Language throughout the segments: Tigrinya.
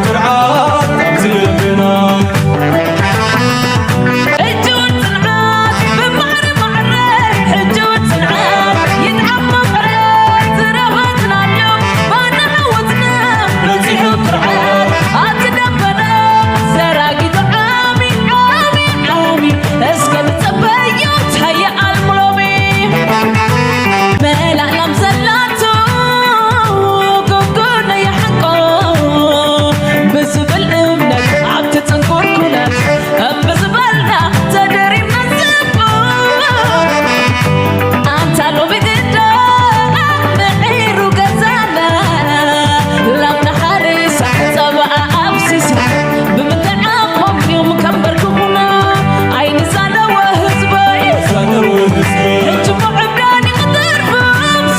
ኩርዓት ኣብዚ ልብና። ሕጂ እውን ጽንዓት ብማዕረ ማዕረ፣ ሕጂ እውን ጽንዓት ይጥዓም መቐረት ዝረኸብናዮ ባና ዓወትና በጺሑ ኩርዓት ኣብቲ ደበና ዘራጊቱ ዓሚ ዓሚ ዓሚ እስከ ንጸበዮ ታየ ኣልሙሎሚ መላእላም ዘላቶ ጎጎነይ ሓቆ ብዝብል እምነት ኣብቲ ጽንኩር ኩነት ከም ብዝበልና ተደሪብና ንጽቡ ኣንታ ሎሚ ግዳ ምዒሩ ገዛና ላም ንሓሪሳ ጸባኣ ኣብሲሳ ብምንታይ ዓቕሞም እዮም ከንበርክኹና ኣይንዛነወ ህዝበይ ሕጂ ምዕብዳን ይኽተርፍም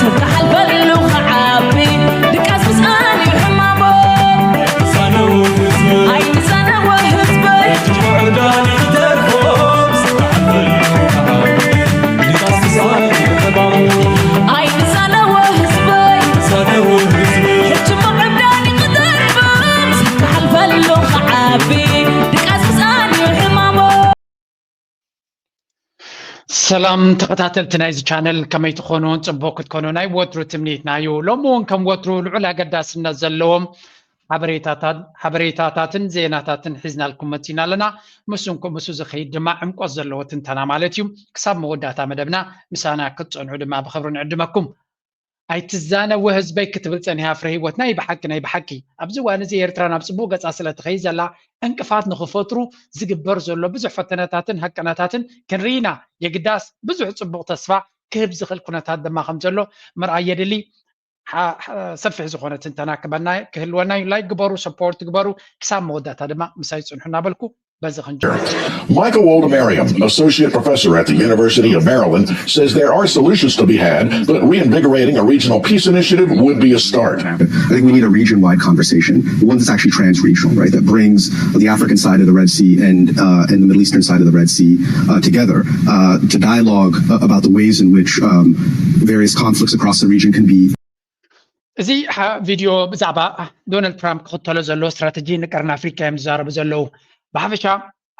ሰብ ክሓልፈሉ ክዓቢ ድቃስ ምስኣን እዩ ሕማሞ ኣይንዛነወ ህዝበይ ኣይንዛነወ ህዝበይ ሕጂ ምዕብዳን ይኽተርፍም ሰብ ክሓልፈሉ ክዓቢ ድቃስ ምስኣን እዩ ሕማሞ ሰላም ተኸታተልቲ ናይዚ ቻነል ከመይ ትኾኑ? ጽቡቕ ክትኮኑ ናይ ወትሩ ትምኒትና እዩ። ሎሚ እውን ከም ወትሩ ልዑል ኣገዳስነት ዘለዎም ሓበሬታታትን ዜናታትን ሒዝናልኩም መጺና ኣለና። ምስ ምስ ዝኸይድ ድማ ዕምቆት ዘለዎ ትንተና ማለት እዩ። ክሳብ መወዳእታ መደብና ምሳና ክትጸንዑ ድማ ብኽብሪ ንዕድመኩም። ኣይትዛነዊ ህዝበይ ክትብል ጸኒሓ ፍረ ህይወት ናይ ብሓቂ ናይ ብሓቂ ኣብዚ እዋን እዚ ኤርትራ ናብ ጽቡቕ ገጻ ስለ ትኸይድ ዘላ ዕንቅፋት ንኽፈጥሩ ዝግበር ዘሎ ብዙሕ ፈተነታትን ሃቀናታትን ክንርኢ ኢና። የግዳስ ብዙሕ ጽቡቕ ተስፋ ክህብ ዝኽእል ኩነታት ድማ ከም ዘሎ ምርኣይ የድሊ። ሰፊሕ ዝኾነ ትንተና ክበና ክህልወና እዩ። ላይክ ግበሩ፣ ሰፖርት ግበሩ። ክሳብ መወዳእታ ድማ ምሳይ ጽንሑ እናበልኩ በዚ ክንጅምር። Michael Waldemariam, associate professor at the University of Maryland, says there are solutions to be had, but reinvigorating a regional peace initiative would be a start. I think we need a region-wide conversation, one that's actually trans-regional, right? That brings the African side of the Red Sea and uh, and the Middle Eastern side of the Red Sea uh, together uh, to dialogue uh, about the ways in which um, various conflicts across the region can be እዚ ቪድዮ ብዛዕባ ዶናልድ ትራምፕ ክኽተሎ ዘለዎ ስትራተጂ ንቀርኒ ኣፍሪካ እዮም ዝዛረቡ ዘለዉ። ብሓፈሻ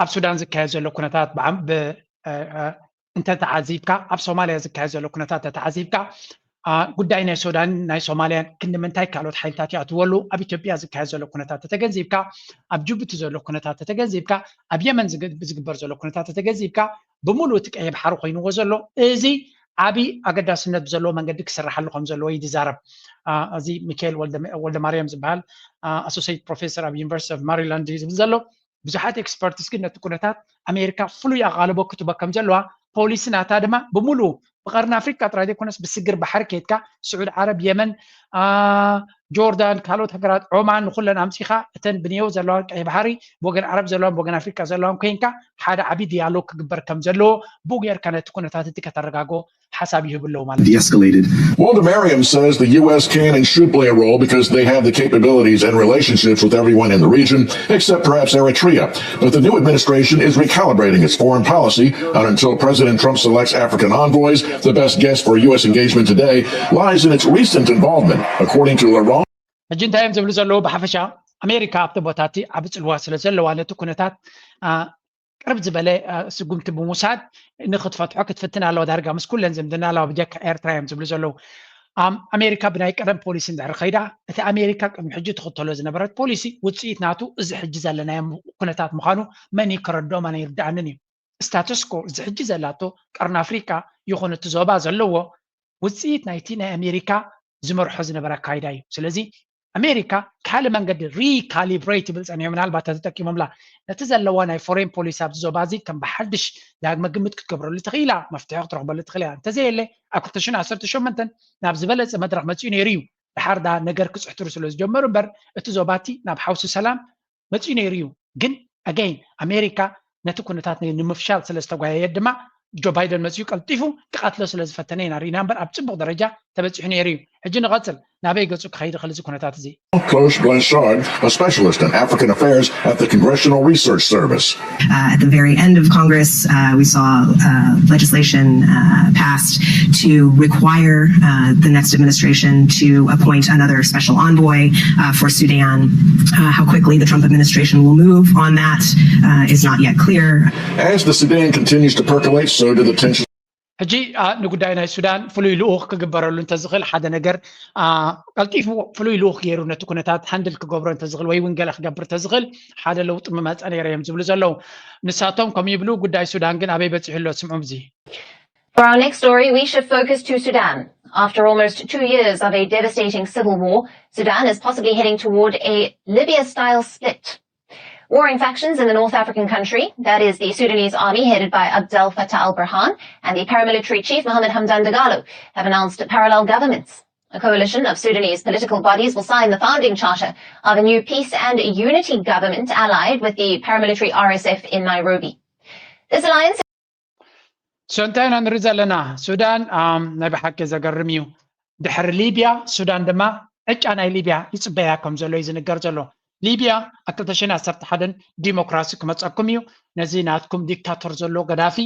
ኣብ ሱዳን ዝካየድ ዘሎ ኩነታት እንተተዓዚብካ፣ ኣብ ሶማልያ ዝካየድ ዘሎ ኩነታት ተተዓዚብካ፣ ጉዳይ ናይ ሱዳን ናይ ሶማልያን ክንዲ ምንታይ ካልኦት ሓይልታት ይኣትወሉ፣ ኣብ ኢትዮጵያ ዝካየድ ዘሎ ኩነታት ተተገንዚብካ፣ ኣብ ጅቡቲ ዘሎ ኩነታት ተተገንዚብካ፣ ኣብ የመን ዝግበር ዘሎ ኩነታት ተተገንዚብካ፣ ብምሉእ እቲ ቀይሕ ባሕሪ ኮይንዎ ዘሎ እዚ ዓብዪ ኣገዳስነት ብዘለዎ መንገዲ ክስርሓሉ ከም ዘለዎ እዩ ዝዛረብ። እዚ ሚካኤል ወልደማርያም ዝበሃል ኣሶሴት ፕሮፌሰር ኣብ ዩኒቨርሲቲ ኦፍ ማሪላንድ እዩ ዝብል ዘሎ። ብዙሓት ኤክስፐርትስ ግን ነቲ ኩነታት ኣሜሪካ ፍሉይ ኣቓልቦ ክትቦ ከም ዘለዋ ፖሊሲ ናታ ድማ ብምሉኡ ብቐርኒ ኣፍሪቃ ጥራይ ዘይኮነስ ብስግር ባሕሪ ከይድካ ስዑድ ዓረብ፣ የመን፣ ጆርዳን፣ ካልኦት ሃገራት፣ ዖማን ንኩለን ኣምፂኻ እተን ብኔው ዘለዋን ቀይ ባሕሪ ብወገን ዓረብ ዘለዋን ብወገን ኣፍሪቃ ዘለዋን ኮይንካ ሓደ ዓብዪ ዲያሎግ ክግበር ከም ዘለዎ ብኡ ጌርካ ነቲ ኩነታት እቲ ከተረጋግኦ ሓሳብ ይህቡ ኣለዉ ማለት እዩ። De-escalated. Waldemariam says the U S can and should play a role because they have the capabilities and relationships with everyone in the region, except perhaps Eritrea. But the new administration is recalibrating its foreign policy, and until President Trump selects African envoys, the best guess for U S engagement today lies in its recent involvement, according to Laurent. ሕጂ እንታይ እዮም ዝብሉ ዘለዉ? ብሓፈሻ ኣሜሪካ ኣብቲ ቦታ እቲ ዓቢ ጽልዋ ስለ ዘለዋ ነቲ ኩነታት ቅርብ ዝበለ ስጉምቲ ብምውሳድ ንክትፈትሖ ክትፍትን ኣለዋ። ዳርጋ ምስ ኩለን ዝምድና ኣለዋ፣ ብጀካ ኤርትራ እዮም ዝብሉ ዘለዉ። ኣሜሪካ ብናይ ቀደም ፖሊሲ እንድሕር ከይዳ፣ እቲ ኣሜሪካ ቅድሚ ሕጂ ትኽተሎ ዝነበረት ፖሊሲ ውፅኢት ናቱ እዚ ሕጂ ዘለናዮ ኩነታት ምዃኑ መን እዩ ክረድኦ? መን ኣይርድኣንን እዩ። ስታተስኮ እዚ ሕጂ ዘላቶ ቀርኒ ኣፍሪካ ይኹን እቲ ዞባ ዘለዎ ውፅኢት ናይቲ ናይ ኣሜሪካ ዝመርሖ ዝነበረ ኣካይዳ እዩ። ስለዚ ኣሜሪካ ካልእ መንገዲ ሪካሊብሬት ይብል ጸኒሑ፣ ምናልባት ተተጠቂሞምላ ነቲ ዘለዋ ናይ ፎሬን ፖሊሲ ኣብዚ ዞባ እዚ ከም ብሓድሽ ዳግመ ግምት ክትገብረሉ ትኽኢላ፣ መፍትሒ ክትረኽበሉ ትኽእል እያ። እንተዘየለ ኣብ ክልተ ሽሕን ዓሰርተ ሸሞንተን ናብ ዝበለጸ መድረኽ መጺኡ ነይሩ እዩ። ድሓር ዳ ነገር ክጽሕትሩ ስለ ዝጀመሩ እምበር እቲ ዞባ እቲ ናብ ሓውሲ ሰላም መጺኡ ነይሩ እዩ። ግን ኣገይን ኣሜሪካ ነቲ ኩነታት ንምፍሻል ስለ ዝተጓየየት ድማ ጆ ባይደን መጺኡ ቀልጢፉ ክቐትሎ ስለ ዝፈተነ ኢና ርኢና እምበር ኣብ ጽቡቕ ደረጃ ተበፂሑ ነይሩ እዩ። ሕጂ ንቐፅል፣ ናበይ ገፁ ክኸይድ ይኽእል እዚ ኩነታት እዚ? Cloche Blanchard, a specialist in African affairs at the Congressional Research Service. Uh, at the very end of Congress, uh, we saw uh, legislation uh, passed to require uh, the next administration to appoint another special envoy uh, for Sudan. Uh, how quickly the Trump administration will move on that uh, is not yet clear. As the Sudan continues to percolate, so do the tensions. ሕጂ ንጉዳይ ናይ ሱዳን ፍሉይ ልኡኽ ክግበረሉ እንተዝኽእል ሓደ ነገር ቀልጢፉ ፍሉይ ልኡኽ ገይሩ ነቲ ኩነታት ሃንድል ክገብሮ እንተዝኽእል ወይ እውን ገለ ክገብር እንተዝኽእል ሓደ ለውጢ ምመፀ ነይረ እዮም ዝብሉ ዘለዉ። ንሳቶም ከም ይብሉ ጉዳይ ሱዳን ግን ኣበይ በፂሑ ኣሎ? ስምዑ እዚ። For our next story, we shift focus to Sudan. After almost two years of a devastating civil war, Sudan is possibly heading toward a Libya style split. Warring factions in the North African country, that is the Sudanese army headed by Abdel Fattah al Burhan and the paramilitary chief Mohamed Hamdan Dagalo, have announced parallel governments. A coalition of Sudanese political bodies will sign the founding charter of a new peace and unity government allied with the paramilitary R S F in Nairobi. This alliance So እንታይ ኢና ንርኢ ዘለና? ሱዳን ናይ ብሓቂ ዘገርም እዩ። ድሕሪ ሊብያ ሱዳን ድማ ዕጫ ናይ ሊብያ ይፅበያ ከም ዘሎ እዩ ዝንገር ዘሎ። ሊብያ ኣብ ክልተ ሽሕን ዓሰርተ ሓደን ዲሞክራሲ ክመፀኩም እዩ፣ ነዚ ናትኩም ዲክታቶር ዘሎ ገዳፊ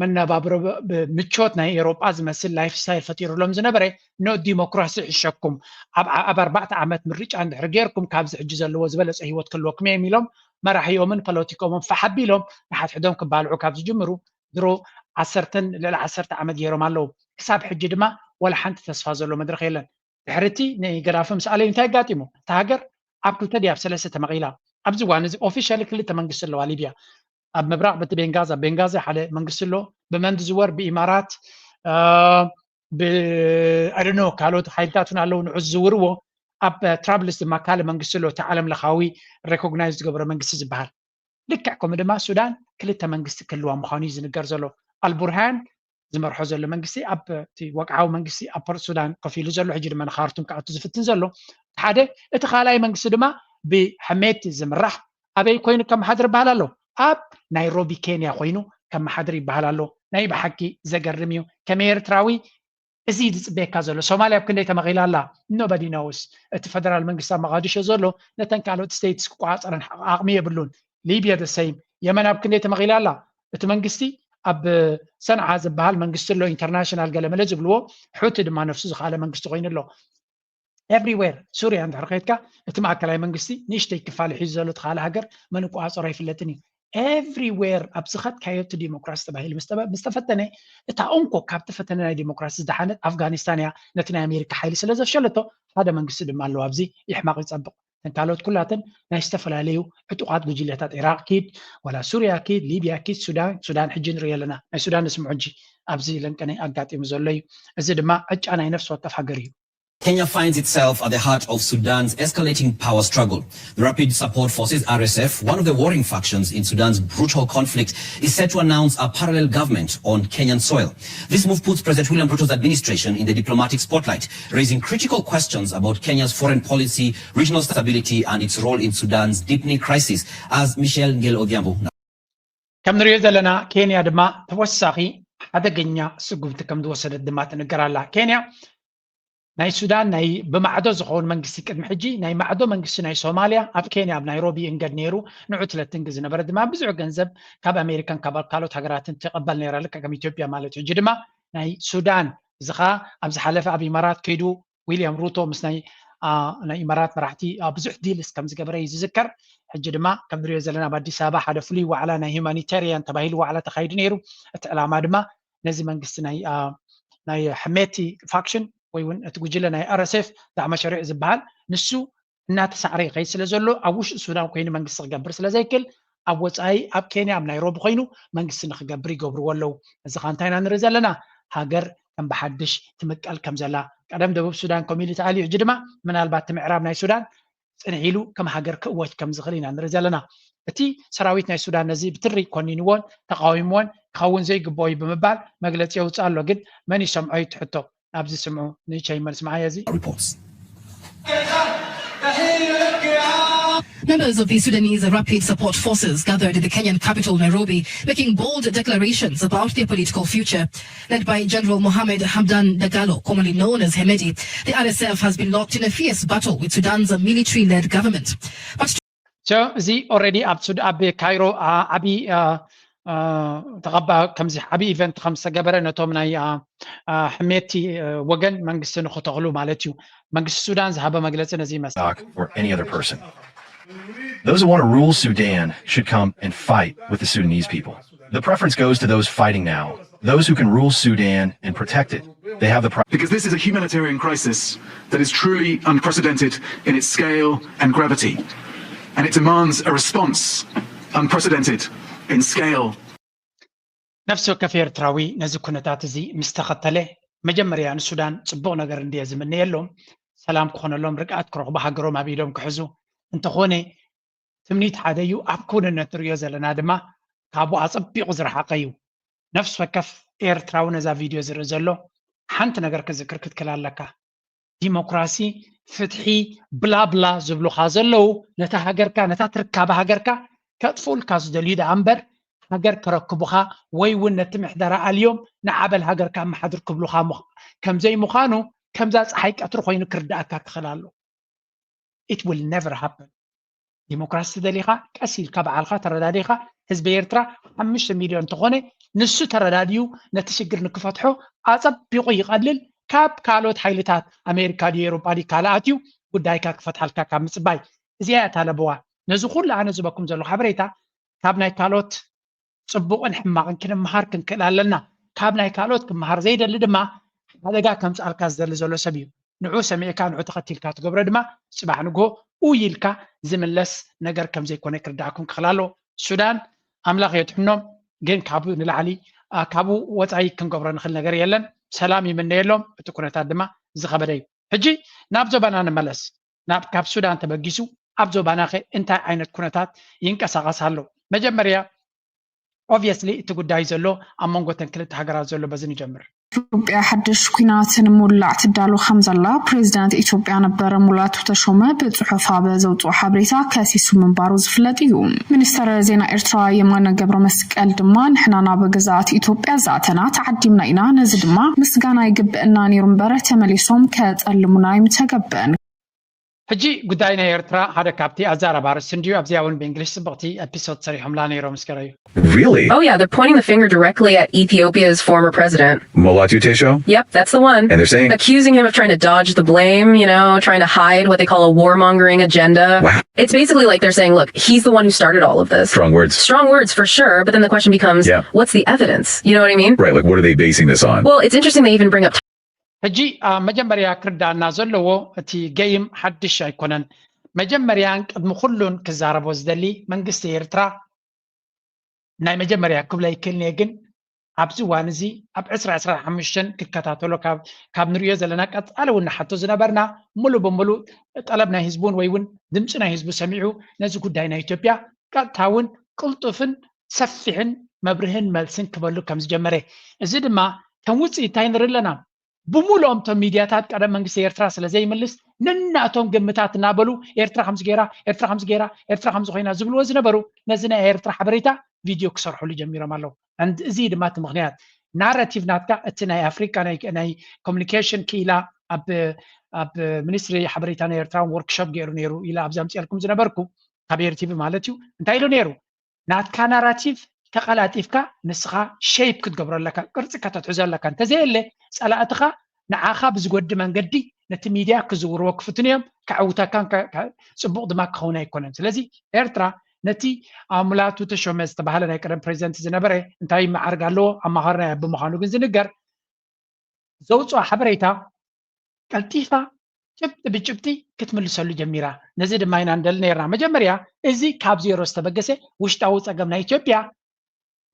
መነባብሮ ብምቾት ናይ ኤሮጳ ዝመስል ላይፍ ስታይል ፈጢሩሎም ዝነበረ፣ ኖ ዲሞክራሲ ይሕሸኩም፣ ኣብ ኣርባዕተ ዓመት ምርጫ እንድሕር ጌርኩም ካብዚ ሕጂ ዘለዎ ዝበለፀ ህይወት ክህልወኩም እዮም ኢሎም መራሒኦምን ፖለቲኮምን ፋሕ ኣቢሎም ንሓድሕዶም ክባልዑ ካብ ዝጅምሩ ድሮ ዓሰርተን ልዕሊ ዓሰርተ ዓመት ገይሮም ኣለዉ። ክሳብ ሕጂ ድማ ወላ ሓንቲ ተስፋ ዘሎ መድረኽ የለን። ድሕሪ እቲ ንገዳፊ ምስ ኣለዩ እንታይ ኣጋጢሙ? እታ ሃገር ኣብ ክልተ ድያ ኣብ ሰለስተ ተመቒላ? ኣብዚ እዋን እዚ ኦፊሻሊ ክልተ መንግስቲ ኣለዋ ሊብያ። ኣብ ምብራቕ በቲ ቤንጋዚ፣ ኣብ ቤንጋዚ ሓደ መንግስቲ ኣሎ፣ ብመን ዝዝወር? ብኢማራት፣ ብኣደኖ ካልኦት ሓይልታት እውን ኣለዉ ንዑ ዝዝውርዎ። ኣብ ትራብልስ ድማ ካልእ መንግስቲ ኣሎ፣ እቲ ዓለም ለኻዊ ሬኮግናይዝ ዝገብሮ መንግስቲ ዝበሃል። ልክዕ ከምኡ ድማ ሱዳን ክልተ መንግስቲ ክህልዋ ምዃኑ እዩ ዝንገር ዘሎ። ኣልቡርሃን ዝመርሖ ዘሎ መንግስቲ ኣብ እቲ ወግዓዊ መንግስቲ ኣብ ፖርት ሱዳን ኮፍ ኢሉ ዘሎ፣ ሕጂ ድማ ንካርቱም ክኣቱ ዝፍትን ዘሎ ሓደ፣ እቲ ካልኣይ መንግስቲ ድማ ብሐሜቲ ዝምራሕ ኣበይ ኮይኑ ከመሓድር ይበሃል ኣሎ? ኣብ ናይሮቢ ኬንያ ኮይኑ ከመሓድር ይበሃል ኣሎ። ናይ ብሓቂ ዘገርም እዩ። ከመይ ኤርትራዊ እዚ ዝፅበየካ ዘሎ? ሶማልያ ኣብ ክንደይ ተመቒላ ኣላ? Nobody knows። እቲ ፈደራል መንግስቲ ኣብ መቓዲሾ ዘሎ ነተን ካልኦት ስቴትስ ክቆፃፀረን ዓቕሚ የብሉን። ሊብያ the same። የመን ኣብ ክንደይ ተመቒላ ኣላ? እቲ መንግስቲ ኣብ ሰንዓ ዝበሃል መንግስቲ ኣሎ፣ ኢንተርናሽናል ገለመለ ዝብልዎ፣ ሑቲ ድማ ነፍሱ ዝኸኣለ መንግስቲ ኮይኑ ኣሎ። ኤቭሪዌር ሱርያ እንድሕር ከይድካ እቲ ማእከላይ መንግስቲ ንእሽተይ ክፋል ሒዙ ዘሎ እቲ ካልእ ሃገር መን ይቆፃፀሮ ኣይፍለጥን እዩ። ኤቭሪዌር ኣብ ዝኸድካዮ እቲ ዲሞክራሲ ተባሂሉ ምስ ተፈተነ፣ እታ እንኮ ካብቲ ፈተነ ናይ ዲሞክራሲ ዝደሓነት ኣፍጋኒስታን እያ፣ ነቲ ናይ ኣሜሪካ ሓይሊ ስለ ዘፍሸለቶ ሓደ መንግስቲ ድማ ኣለዎ። ኣብዚ ይሕማቕ ይፀብቕ። እተን ካልኦት ኩላተን ናይ ዝተፈላለዩ ዕጡቓት ጉጅለታት፣ ዒራቕ ኪድ ዋላ ሱርያ ኪድ፣ ሊብያ ኪድ፣ ሱዳን ሱዳን ሕጂ ንሪኦ ኣለና። ናይ ሱዳን ንስምዑ ሕጂ ኣብዚ ለንቀነይ ኣጋጢሙ ዘሎ እዩ። እዚ ድማ ዕጫ ናይ ነፍሲ ወከፍ ሃገር እዩ። Kenya finds itself at the heart of Sudan's escalating power struggle. The Rapid Support Forces, R S F, one of the warring factions in Sudan's brutal conflict, is set to announce a parallel government on Kenyan soil. This move puts President William Ruto's administration in the diplomatic spotlight, raising critical questions about Kenya's foreign policy, regional stability, and its role in Sudan's deepening crisis, as Michelle Ngel Odhiambo. ከም ንሪኦ ዘለና ኬንያ ድማ ተወሳኺ ሓደገኛ ስጉምቲ ከም ዝወሰደት ድማ ትንገር ኣላ። ኬንያ ናይ ሱዳን ናይ ብማዕዶ ዝኸውን መንግስቲ ቅድሚ ሕጂ ናይ ማዕዶ መንግስቲ ናይ ሶማልያ ኣብ ኬንያ ኣብ ናይሮቢ እንገድ ነይሩ። ንዑ ትለትንግ ዝነበረ ድማ ብዙሕ ገንዘብ ካብ ኣሜሪካን ካብ ካልኦት ሃገራትን ትቕበል ነይራ፣ ልክዕ ከም ኢትዮጵያ ማለት እዩ። ሕጂ ድማ ናይ ሱዳን እዚ ኸኣ ኣብ ዝሓለፈ ኣብ ኢማራት ከይዱ ዊልያም ሩቶ ምስ ናይ ናይ ኢማራት መራሕቲ ብዙሕ ዲልስ ከም ዝገበረ እዩ ዝዝከር። ሕጂ ድማ ከም ንሪኦ ዘለና ኣብ ኣዲስ ኣበባ ሓደ ፍሉይ ዋዕላ ናይ ሁማኒታሪያን ተባሂሉ ዋዕላ ተኻይዱ ነይሩ። እቲ ዕላማ ድማ ነዚ መንግስቲ ናይ ናይ ሕሜቲ ፋክሽን ወይ እውን እቲ ጉጅለ ናይ ኣር ኤስ ኤፍ ዳዕመ ሸሪዕ ዝበሃል ንሱ እናተሳዕረ ይኸይድ ስለ ዘሎ ኣብ ውሽጢ ሱዳን ኮይኑ መንግስቲ ክገብር ስለ ዘይክእል ኣብ ወፃኢ ኣብ ኬንያ ኣብ ናይሮቢ ኮይኑ መንግስቲ ንክገብር ይገብርዎ ኣለዉ። እዚ ኸ እንታይ ኢና ንርኢ ዘለና? ሃገር ከም ብሓድሽ ትምቀል ከም ዘላ፣ ቀደም ደቡብ ሱዳን ከምኡ ኢሉ ተኣልዩ፣ ሕጂ ድማ ምናልባት እቲ ምዕራብ ናይ ሱዳን ፅንሕ ኢሉ ከም ሃገር ክእወጅ ከም ዝኽእል ኢና ንርኢ ዘለና። እቲ ሰራዊት ናይ ሱዳን ነዚ ብትሪ ኮኒንዎን ተቃዊምዎን ክኸውን ዘይግብኦ እዩ ብምባል መግለፂ የውፅእ ኣሎ። ግን መን ይሰምዖ እዩ እቲ ሕቶ? ኣብዚ ስምዑ ንእቸይ መልስ መዓየ እዚ። Reports. Members of the Sudanese Rapid Support Forces gathered in the Kenyan capital, Nairobi, making bold declarations about their political future. Led by General Mohamed Hamdan Dagalo, commonly known as Hemedi, the R S F has been locked in a fierce battle with Sudan's military-led government. But So እዚ already ኣብ ሱድ ኣብ ካይሮ ዓቢ ተቐባ ከምዚ ዓቢ ኢቨንት ከም ዝተገበረ ነቶም ናይ ሕሜቲ ወገን መንግስቲ ንክተኽሉ ማለት እዩ። መንግስቲ ሱዳን ዝሃበ መግለፂ ነዚ ይመስል። Or any other person. Those who want to rule Sudan should come and fight with the Sudanese people. The preference goes to those fighting now, those who can rule Sudan and protect it. They have the Because this is a humanitarian crisis that is truly unprecedented in its scale and gravity. And it demands a response unprecedented in scale. ነፍሲ ወከፍ ኤርትራዊ ነዚ ኩነታት እዚ ምስ ተኸተለ፣ መጀመርያ ንሱዳን ጽቡቕ ነገር እንድየ ዝምነየሎም፣ ሰላም ክኾነሎም፣ ርግኣት ክረኽቡ፣ ሃገሮም ኣብ ኢዶም ክሕዙ። እንተኾነ ትምኒት ሓደ እዩ፣ ኣብ ክውንነት ንሪኦ ዘለና ድማ ካብኡ ኣጸቢቑ ዝረሓቐ እዩ። ነፍሲ ወከፍ ኤርትራዊ ነዛ ቪድዮ ዝርኢ ዘሎ ሓንቲ ነገር ክዝክር ክትክል ኣለካ። ዲሞክራሲ፣ ፍትሒ፣ ብላብላ ዝብሉኻ ዘለዉ ነታ ሃገርካ፣ ነታ ትርካበ ሃገርካ ከጥፍኡልካ ዝደልዩ ደኣ እምበር ሃገር ከረክቡኻ ወይ እውን ነቲ ምሕደራ ኣልዮም ንዓበል ሃገርካ ኣመሓድር ክብሉኻ ከም ዘይምዃኑ ከምዛ ፀሓይ ቀትሪ ኮይኑ ክርዳእካ ክኽእል ኣሎ። It will never happen። ዲሞክራሲ ተደሊኻ ቀስ ኢልካ ባዕልኻ ተረዳዲኻ ህዝቢ ኤርትራ ሓሙሽተ ሚልዮን እንተኾነ ንሱ ተረዳድዩ ነቲ ሽግር ንክፈትሖ ኣጸቢቑ ይቐልል ካብ ካልኦት ሓይልታት ኣሜሪካ ድዩ ኤሮጳ ድዩ ካልኣት እዩ ጉዳይካ ክፈትሓልካ ካብ ምጽባይ። እዚኣ እያ እታ ለበዋ። ነዚ ኩሉ ኣነ ዝበኩም ዘለኹ ሓበሬታ ካብ ናይ ካልኦት ጽቡቕን ሕማቕን ክንምሃር ክንክእል ኣለና። ካብ ናይ ካልኦት ክምሃር ዘይደሊ ድማ ሓደጋ ከምጽኣልካ ዝደሊ ዘሎ ሰብ እዩ። ንዑ ሰሚዕካ ንዑ ተኸቲልካ ትገብሮ ድማ ጽባሕ ንግሆ ኡይ ኢልካ ዝምለስ ነገር ከም ዘይኮነ ክርዳእኩም ክኽእል ኣለዎ። ሱዳን ኣምላኽ የድሕኖም፣ ግን ካብኡ ንላዕሊ ካብኡ ወፃኢ ክንገብሮ ንኽእል ነገር የለን። ሰላም ይምነየሎም፣ እቲ ኩነታት ድማ ዝኸበደ እዩ። ሕጂ ናብ ዞባና ንመለስ። ናብ ካብ ሱዳን ተበጊሱ ኣብ ዞባና ኸ እንታይ ዓይነት ኩነታት ይንቀሳቐስ ኣሎ? መጀመርያ obviously እቲ ጉዳይ ዘሎ ኣብ መንጎ ተን ክልተ ሃገራት ዘሎ በዚ ንጀምር። ኢትዮጵያ ሓድሽ ኲናት ንምውላዕ ትዳሎ ከም ዘላ ፕሬዚዳንት ኢትዮጵያ ነበረ ሙላቱ ተሾመ ብፅሑፍ ኣብ ዘውፅኦ ሓበሬታ ከሲሱ ምንባሩ ዝፍለጥ እዩ። ሚኒስተር ዜና ኤርትራ የማነ ገብረ መስቀል ድማ ንሕና ናብ ግዝኣት ኢትዮጵያ ዝኣተና ተዓዲምና ኢና፣ ነዚ ድማ ምስጋና ይግበአና ነይሩ እምበር ተመሊሶም ከፀልሙና ኣይምተገበን። ሕጂ ጉዳይ ናይ ኤርትራ ሓደ ካብቲ ኣዛራቢ ኣርእስቲ እንድዩ። ኣብዚኣ እውን ብእንግሊሽ ጽብቕቲ ኤፒሶድ ሰሪሖምላ ነይሮም፣ እስከ ረዩ። Really? Oh yeah, they're pointing the finger directly at Ethiopia's former president. Mulatu Tesho? Yep, that's the one. And they're saying Accusing him of trying to dodge the blame, you know, trying to hide what they call a warmongering agenda. Wow. It's basically like they're saying, look, he's the one who started all of this. Strong words. Strong words for sure, but then the question becomes, Yeah. what's the evidence? You know what I mean? Right, like what are they basing this on? Well, it's interesting they even bring up ሕጂ ኣብ መጀመርያ ክርዳእና ዘለዎ እቲ ገይም ሓድሽ ኣይኮነን። መጀመርያን ቅድሚ ኩሉን ክዛረቦ ዝደሊ መንግስቲ ኤርትራ ናይ መጀመርያ ክብሎ ይክእልኒ ግን ኣብዚ እዋን እዚ ኣብ ዕስራ ዕስራ ሓሙሽተ ክከታተሎ ካብ ካብ ንሪኦ ዘለና ቀፃሊ እውን ንሓቶ ዝነበርና ሙሉ ብሙሉ ጠለብ ናይ ህዝቢ እውን ወይ እውን ድምፂ ናይ ህዝቢ ሰሚዑ ነዚ ጉዳይ ናይ ኢትዮጵያ ቀጥታ እውን ቅልጡፍን ሰፊሕን መብርህን መልስን ክበሉ ከም ዝጀመረ እዚ ድማ ከም ውፅኢት እንታይ ንርኢ ኣለና። ብምሉኦም እቶም ሚድያታት ቀደም መንግስቲ ኤርትራ ስለ ዘይምልስ ነናቶም ግምታት እናበሉ ኤርትራ ከምዚ ገይራ ኤርትራ ከምዚ ገይራ ኤርትራ ከምዚ ኮይና ዝብልዎ ዝነበሩ ነዚ ናይ ኤርትራ ሓበሬታ ቪድዮ ክሰርሕሉ ጀሚሮም ኣለዉ። And እዚ ድማ እቲ ምክንያት ናራቲቭ ናትካ እቲ ናይ ኣፍሪቃ ናይ ኮሚኒኬሽን ክኢላ ኣብ ኣብ ሚኒስትሪ ሓበሬታ ናይ ኤርትራ ወርክሾፕ ገይሩ ነይሩ ኢላ ኣብዚ ኣምፅኤልኩም ዝነበርኩ ካብ ኤርቲቪ ማለት እዩ እንታይ ኢሉ ነይሩ ናትካ ናራቲቭ ተቐላጢፍካ ንስኻ ሸይፕ ክትገብሮ ኣለካ ቅርፂ ከተትሕዞ ኣለካ እንተዘየለ ፀላእትኻ ንዓኻ ብዝጎዲ መንገዲ ነቲ ሚድያ ክዝውርዎ ክፍትኑ እዮም ከዕውተካን ጽቡቕ ድማ ክኸውን ኣይኮነን ስለዚ ኤርትራ ነቲ ኣምላቱ ተሾመ ዝተባህለ ናይ ቀደም ፕሬዚደንት ዝነበረ እንታይ መዓርግ ኣለዎ ኣማኻሪ ናይ ኣቢ ምዃኑ ግን ዝንገር ዘውፅኦ ሓበሬታ ቀልጢፋ ጭብጢ ብጭብጢ ክትምልሰሉ ጀሚራ ነዚ ድማ ኢና ንደሊ ነርና መጀመርያ እዚ ካብ ዜሮ ዝተበገሰ ውሽጣዊ ፀገም ናይ ኢትዮጵያ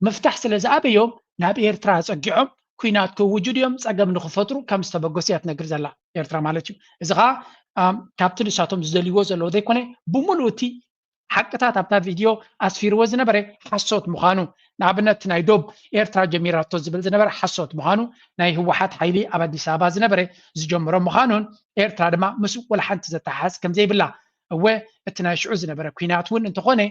ምፍታሕ ስለ ዝኣበዮም ናብ ኤርትራ ኣፀጊዖም ኩናት ክውጁ ድዮም ፀገም ንክፈጥሩ ከም ዝተበገሱ እያ ትነግር ዘላ ኤርትራ ማለት እዩ እዚ ከዓ ካብቲ ንሳቶም ዝደልይዎ ዘለዎ ዘይኮነ ብምሉእ እቲ ሓቅታት ኣብታ ቪድዮ ኣስፊርዎ ዝነበረ ሓሶት ምዃኑ ንኣብነት ናይ ዶብ ኤርትራ ጀሚራቶ ዝብል ዝነበረ ሓሶት ምዃኑ ናይ ህወሓት ሓይሊ ኣብ ኣዲስ ኣበባ ዝነበረ ዝጀምሮ ምዃኑን ኤርትራ ድማ ምስኡ ወላ ሓንቲ ዘተሓሓዝ ከም ዘይብላ እወ እቲ ናይ ሽዑ ዝነበረ ኩናት እውን እንተኾነ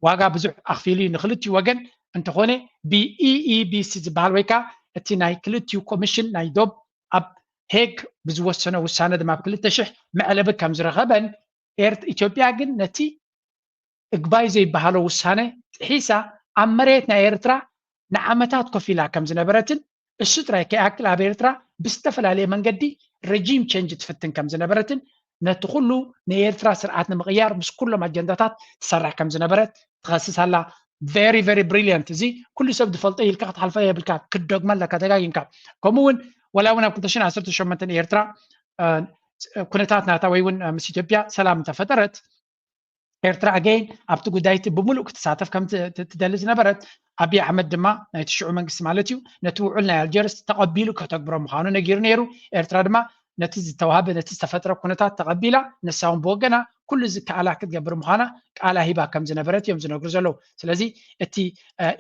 ዋጋ ብዙሕ ኣኽፊሉ እዩ ንክልቲኡ ወገን። እንተኾነ ብኢኢቢሲ ዝበሃል ወይ ከዓ እቲ ናይ ክልቲኡ ኮሚሽን ናይ ዶብ ኣብ ሄግ ብዝወሰነ ውሳነ ድማ ብ ክልተ ሽሕ መዕለቢ ከም ዝረኸበን ኢትዮጵያ ግን ነቲ እግባይ ዘይበሃሎ ውሳነ ጥሒሳ ኣብ መሬት ናይ ኤርትራ ንዓመታት ኮፍ ኢላ ከም ዝነበረትን እሱ ጥራይ ከይኣክል ኣብ ኤርትራ ብዝተፈላለየ መንገዲ ረጂም ቸንጅ ትፍትን ከም ዝነበረትን ነቲ ኩሉ ንኤርትራ ስርዓት ንምቕያር ምስ ኩሎም ኣጀንዳታት ትሰርሕ ከም ዝነበረት ትኸስስ ኣላ። ቨሪ ቨሪ ብሪሊየንት። እዚ ኩሉ ሰብ ዝፈልጦ ኢልካ ክትሓልፈ የብልካ፣ ክትደግማ ኣለካ ደጋጊምካ። ከምኡ እውን ወላ እውን ኣብ ክልተ ሽሕን ዓሰርተ ሸሞንተን ኤርትራ ኩነታት ናታ ወይ እውን ምስ ኢትዮጵያ ሰላም እንተፈጠረት ኤርትራ ኣገይን ኣብቲ ጉዳይ እቲ ብምሉእ ክትሳተፍ ከም ትደሊ ዝነበረት፣ ኣብይ ኣሕመድ ድማ ናይቲ ሽዑ መንግስቲ ማለት እዩ ነቲ ውዑል ናይ ኣልጀርስ ተቐቢሉ ከተግብሮ ምዃኑ ነጊሩ ነይሩ። ኤርትራ ድማ ነቲ ዝተዋህበ ነቲ ዝተፈጥረ ኩነታት ተቐቢላ፣ ንሳ እውን ብወገና ኩሉ ዝከኣላ ክትገብር ምዃና ቃላ ሂባ ከም ዝነበረት እዮም ዝነግሩ ዘለዉ። ስለዚ እቲ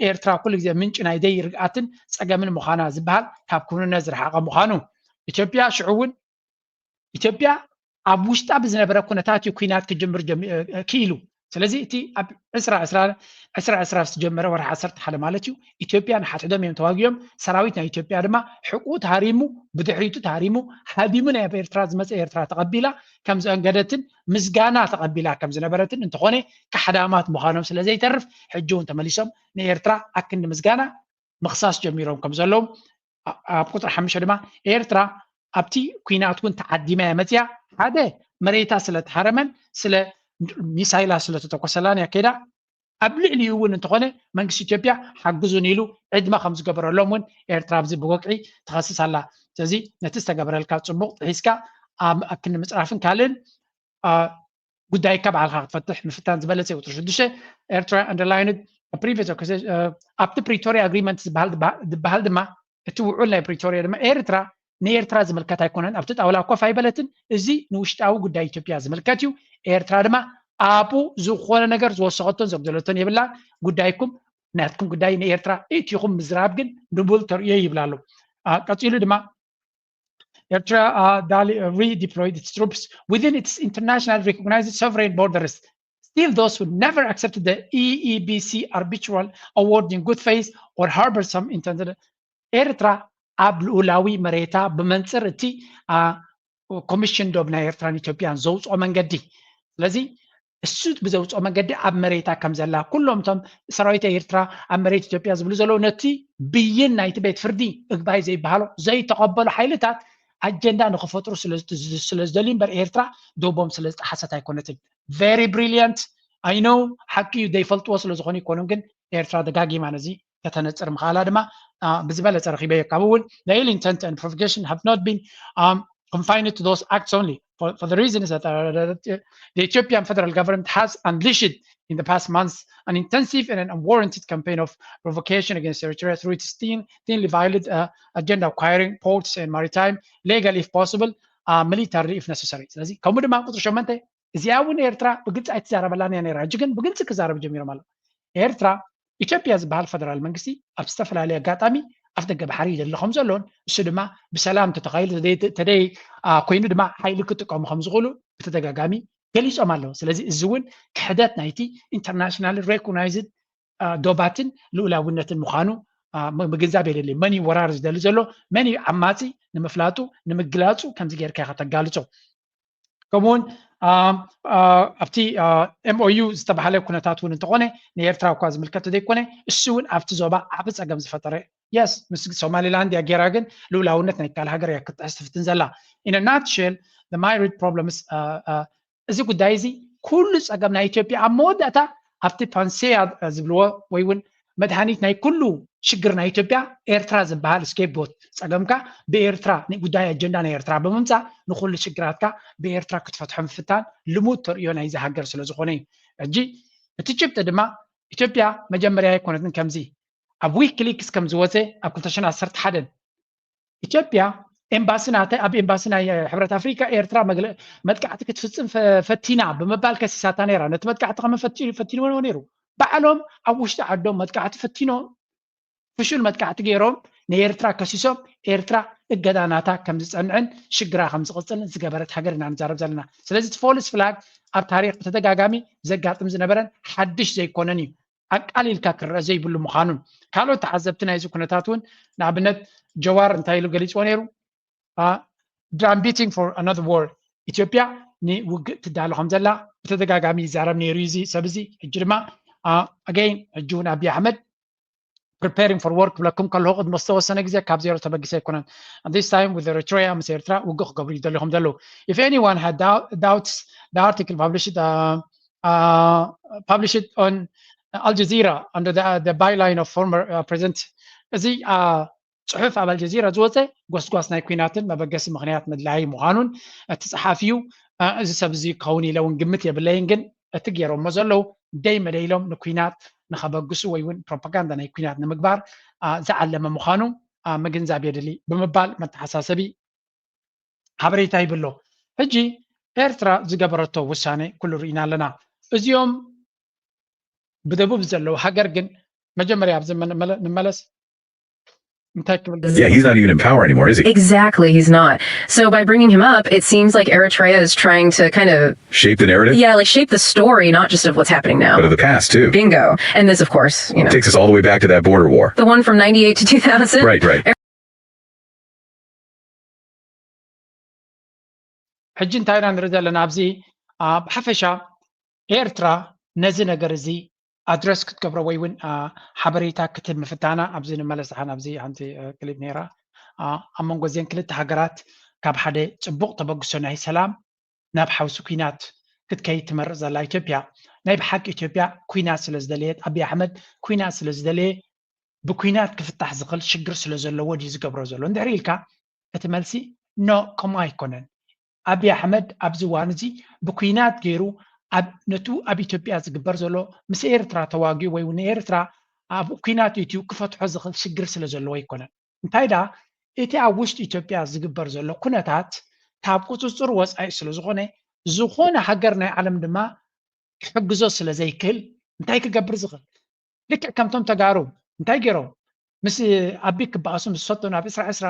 ኤርትራ ኩሉ ግዜ ምንጪ ናይ ደይ ርግኣትን ጸገምን ምዃና ዝበሃል ካብ ክውንነት ዝረሓቐ ምዃኑ ኢትዮጵያ ሽዑ እውን ኢትዮጵያ ኣብ ውሽጣ ብዝነበረ ኩነታት እዩ ኩናት ክጅምር ክኢሉ። ስለዚ እቲ ኣብ ዕስራ ዕስራ ዝተጀመረ ወርሒ ዓሰርተ ሓደ ማለት እዩ ኢትዮጵያ ንሓድሕዶም እዮም ተዋጊኦም። ሰራዊት ናይ ኢትዮጵያ ድማ ሕቁኡ ተሃሪሙ ብድሕሪቱ ተሃሪሙ ሃዲሙ ናይ ኣብ ኤርትራ ዝመፀ ኤርትራ ተቐቢላ ከም ዘእንገደትን ምስጋና ተቐቢላ ከም ዝነበረትን እንተኾነ ካሕዳማት ምዃኖም ስለ ዘይተርፍ ሕጂ እውን ተመሊሶም ንኤርትራ ኣክንዲ ምስጋና ምኽሳስ ጀሚሮም ከም ዘለዉ ኣብ ቁፅሪ ሓሙሽተ ድማ ኤርትራ ኣብቲ ኩናት እውን ተዓዲማ እያ መፅያ ሓደ መሬታ ስለ ተሃረመን ስለ ሚሳይላ ስለ ተተኮሰላን እያ ከይዳ ኣብ ልዕሊኡ እውን እንተኾነ መንግስቲ ኢትዮጵያ ሓግዙን ኢሉ ዕድመ ከም ዝገበረሎም እውን ኤርትራ ኣብዚ ብወግዒ ትኸስስ ኣላ። ስለዚ ነቲ ዝተገበረልካ ፅቡቕ ጥሒስካ ኣብ ክንዲ ምፅራፍን ካልእን ጉዳይካ ባዕልካ ክትፈትሕ ምፍታን ዝበለፀ እዩ። ቁፅሪ ሽዱሽተ ኤርትራ underlined previous ኣብቲ ፕሪቶሪያ ኣግሪመንት ዝበሃል ድማ እቲ ውዑል ናይ ፕሪቶሪያ ድማ ኤርትራ ንኤርትራ ዝምልከት ኣይኮነን ኣብቲ ጣውላ ኮፍ ኣይበለትን። እዚ ንውሽጣዊ ጉዳይ ኢትዮጵያ ዝምልከት እዩ። ኤርትራ ድማ ኣብኡ ዝኾነ ነገር ዝወሰኸቶን ዘጉደለቶን የብላን። ጉዳይኩም ናትኩም ጉዳይ ንኤርትራ ኢትኹም ምዝራብ ግን ንቡል ተርእዮ ይብላ ኣሎ። ቀፂሉ ድማ Eritrea uh, redeployed its troops within its international recognized sovereign borders. Still, those who never accepted the E E B C arbitral award in good faith or harbor some intended ኤርትራ ኣብ ልኡላዊ መሬታ ብመንፅር እቲ ኮሚሽን ዶብ ናይ ኤርትራን ኢትዮጵያን ዘውፅኦ መንገዲ ስለዚ እሱ ብዘውፅኦ መንገዲ ኣብ መሬታ ከም ዘላ ኩሎም እቶም ሰራዊት ኤርትራ ኣብ መሬት ኢትዮጵያ ዝብሉ ዘለዉ ነቲ ብይን ናይቲ ቤት ፍርዲ እግባይ ዘይበሃሎ ዘይተቐበሉ ሓይልታት ኣጀንዳ ንክፈጥሩ ስለ ዝደልዩ እምበር ኤርትራ ዶቦም ስለ ዝጠሓሰት ኣይኮነትን። Very brilliant. I know ሓቂ እዩ ዘይፈልጥዎ ስለ ዝኾኑ ኣይኮኑን ግን ኤርትራ ደጋጊማ ነዚ ከተነፅር ምኽኣላ ድማ ብዝበለፀ ረኺበዮ። ካብ እውን the ill intent and provocation have not been um, confined to those acts only for, for the reasons that, are, that uh, the Ethiopian federal government has unleashed in the past months an intensive and an unwarranted campaign of provocation against Eritrea through its thin, thinly veiled uh, agenda acquiring ports and maritime legally if possible, uh, militarily if necessary. ስለዚ ከምኡ ድማ ቁፅሪ ሸመንተ እዚኣ እውን ኤርትራ ብግልፂ ኣይትዛረበላን እያ ነይራ። ሕጂ ግን ብግልፂ ክዛረቡ ጀሚሮም ኣለዉ። ኤርትራ ኢትዮጵያ ዝበሃል ፈደራል መንግስቲ ኣብ ዝተፈላለየ ኣጋጣሚ ኣፍ ደገ ባሕሪ ይደሊ ከም ዘሎን እሱ ድማ ብሰላም ተተኻይሉ ተደይ ኮይኑ ድማ ሓይሊ ክጥቀሙ ከም ዝኽእሉ ብተደጋጋሚ ገሊፆም ኣለዉ። ስለዚ እዚ እውን ክሕደት ናይቲ ኢንተርናሽናል ሬኮግናይዝድ ዶባትን ልኡላውነትን ምዃኑ ምግንዛብ የድሊ። መን እዩ ወራር ዝደሊ ዘሎ፣ መን እዩ ዓማፂ ንምፍላጡ ንምግላፁ ከምዚ ጌርካ ኢኻ ተጋልፆ። ከምኡውን ኣብቲ ኤምኦዩ ዝተባሃለ ኩነታት እውን እንተኾነ ንኤርትራ እኳ ዝምልከት ዘይኮነ እሱ እውን ኣብቲ ዞባ ዓቢ ጸገም ዝፈጠረ የስ ምስ ሶማሊላንድ እያ ጌራ ግን ልኡላውነት ናይ ካል ሃገር እያ ክትጥሕስ ትፍትን ዘላ። In a nutshell, the Mirit problems እዚ ጉዳይ እዚ ኩሉ ጸገም ናይ ኢትዮጵያ ኣብ መወዳእታ ኣብቲ ፓንሴያ ዝብልዎ ወይ እውን መድሃኒት ናይ ኩሉ ሽግር ናይ ኢትዮጵያ ኤርትራ ዝበሃል ስኬፕጎት ጸገምካ ብኤርትራ ጉዳይ ኣጀንዳ ናይ ኤርትራ ብምምጻእ ንኩሉ ሽግራትካ ብኤርትራ ክትፈትሖ ምፍታን ልሙድ ተርእዮ ናይዚ ሃገር ስለ ዝኾነ እዩ። ሕጂ እቲ ጭብጢ ድማ ኢትዮጵያ መጀመርያ ኣይኮነትን ከምዚ ኣብ ዊኪሊክስ ከም ዝወፀ ኣብ ክልተ ሽሕን ዓሰርተ ሓደን ኢትዮጵያ ኤምባሲ ናተ ኣብ ኤምባሲ ናይ ሕብረት ኣፍሪካ ኤርትራ መጥቃዕቲ ክትፍፅም ፈቲና ብምባል ከሲሳታ ነይራ። ነቲ መጥቃዕቲ ከመ ፈቲንዎ ነይሩ። ባዕሎም ኣብ ውሽጢ ዓዶም መጥቃዕቲ ፈቲኖ ፍሹል መጥቃዕቲ ገይሮም ንኤርትራ ከሲሶም ኤርትራ እገዳ ናታ ከም ዝጸንዕን ሽግራ ከም ዝቕጽልን ዝገበረት ሃገር ኢና ንዛረብ ዘለና። ስለዚ እቲ ፎልስ ፍላግ ኣብ ታሪኽ ብተደጋጋሚ ዘጋጥም ዝነበረን ሓድሽ ዘይኮነን እዩ። ኣቃሊልካ ክረአ ዘይብሉ ምዃኑን ካልኦት ተዓዘብቲ ናይዚ ኩነታት እውን ንኣብነት ጀዋር እንታይ ኢሉ ገሊፅዎ ነይሩ? I'm beating for another war። ኢትዮጵያ ንውግእ ትዳሎ ከም ዘላ ብተደጋጋሚ ይዛረብ ነይሩ እዩ እዚ ሰብ እዚ። ሕጂ ድማ ኣገይን ሕጂ እውን ኣብይ ኣሕመድ preparing for war ክብለኩም ከለኹ ቅድሚ ዝተወሰነ ግዜ ካብ ዜሮ ተበጊሰ ኣይኮነን። This time with Eritrea ምስ ኤርትራ ውግእ ክገብሩ ይደልዩ ከም ዘለዉ። If anyone had doubts, the article published uh, uh, published on Al Jazeera under the, the byline of former uh, president እዚ uh, ጽሑፍ ኣብ ኣልጀዚራ ዝወፀ ጎስጓስ ናይ ኩናትን መበገሲ ምኽንያት ምድላይ ምዃኑን እቲ ጸሓፊ እዩ። እዚ ሰብ እዚ ክኸውን ኢለ እውን ግምት የብለይን፣ ግን እቲ ገይሮሞ ዘለዉ ደይ መደይ ኢሎም ንኩናት ንኸበግሱ ወይ እውን ፕሮፓጋንዳ ናይ ኩናት ንምግባር ዝዓለመ ምዃኑ ምግንዛብ የድሊ ብምባል መተሓሳሰቢ ሓበሬታ ይብሎ። ሕጂ ኤርትራ ዝገበረቶ ውሳኔ ኩሉ ርኢና ኣለና። እዚኦም ብደቡብ ዘለዉ ሃገር ግን መጀመርያ ኣብዚ ንመለስ እንታይ ክብል Yeah, he's not even in power anymore, is he? Exactly, he's not. So by bringing him up, it seems like Eritrea is trying to kind of Shape the narrative? Yeah, like shape the story, not just of what's happening now. But of the past, too. Bingo. And this, of course, you know. Takes us all the way back to that border war. The one from ninety-eight to two thousand. Right, right. ሕጂ እንታይ ኢና ንርኢ ዘለና ኣብዚ? ኣብ ሓፈሻ ኤርትራ ነዚ ነገር እዚ ኣድረስ ክትገብሮ ወይ እውን ሓበሬታ ክትህብ ምፍታና ኣብዚ ንመለስ ደሓን ኣብዚ ሓንቲ ክሊፕ ነይራ። ኣብ መንጎ እዚአን ክልተ ሃገራት ካብ ሓደ ፅቡቕ ተበግሶ ናይ ሰላም ናብ ሓውሲ ኩናት ክትከይድ ትመርፅ ዘላ ኢትዮጵያ፣ ናይ ብሓቂ ኢትዮጵያ ኩናት ስለ ዝደለየት፣ ኣብይ ኣሕመድ ኩናት ስለ ዝደለየ ብኩናት ክፍታሕ ዝኽእል ሽግር ስለ ዘለዎ ድዩ ዝገብሮ ዘሎ እንድሕር ኢልካ፣ እቲ መልሲ ኖ፣ ከምኡ ኣይኮነን። ኣብይ ኣሕመድ ኣብዚ እዋን እዚ ብኩናት ገይሩ ኣብ ነቱ ኣብ ኢትዮጵያ ዝግበር ዘሎ ምስ ኤርትራ ተዋጊኡ ወይ እውን ንኤርትራ ኣብ ኩናት ኢትዩ ክፈትሖ ዝኽእል ሽግር ስለ ዘለዎ ኣይኮነን። እንታይ ደኣ እቲ ኣብ ውሽጢ ኢትዮጵያ ዝግበር ዘሎ ኩነታት ካብ ቁፅፅር ወፃኢ ስለ ዝኾነ፣ ዝኾነ ሃገር ናይ ዓለም ድማ ክሕግዞ ስለ ዘይክእል እንታይ ክገብር ዝኽእል? ልክዕ ከምቶም ተጋሩ እንታይ ገይሮም ምስ ኣቢ ክበኣሱ ምስ ዝፈተኑ ኣብ ዕስራ ዕስራ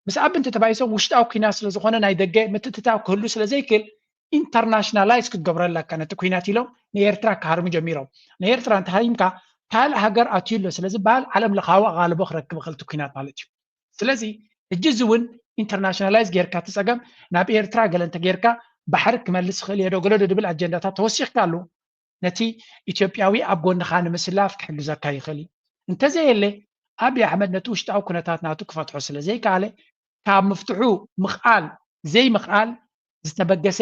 ምስ ኣቢ እንተተባኢሶም ውሽጣዊ ኩናት ስለ ዝኾነ ናይ ደገ ምትእትታው ክህሉ ስለ ዘይክእል ኢንተርናሽናላይዝ ክትገብሮ ኣለካ ነቲ ኩናት ኢሎም ንኤርትራ ክሃርሙ ጀሚሮም። ንኤርትራ እንተሃሪምካ ካልእ ሃገር ኣትዩ ኣሎ ስለ ዝበሃል ዓለም ለኻዊ ኣቓልቦ ክረክብ ይኽእል እቲ ኩናት ማለት እዩ። ስለዚ ሕጂ እዚ እውን ኢንተርናሽናላይዝ ጌርካ እቲ ፀገም ናብ ኤርትራ ገለ እንተጌርካ ባሕሪ ክመልስ ይኽእል እየ ዶ ገለ ዶ ድብል ኣጀንዳታት ተወሲኽካ ኣሎ። ነቲ ኢትዮጵያዊ ኣብ ጎንኻ ንምስላፍ ክሕግዘካ ይኽእል እዩ። እንተዘየለ ኣብይ ኣሕመድ ነቲ ውሽጣዊ ኩነታት ናቱ ክፈትሖ ስለ ዘይከኣለ ካብ ምፍትሑ ምኽኣል ዘይምኽኣል ዝተበገሰ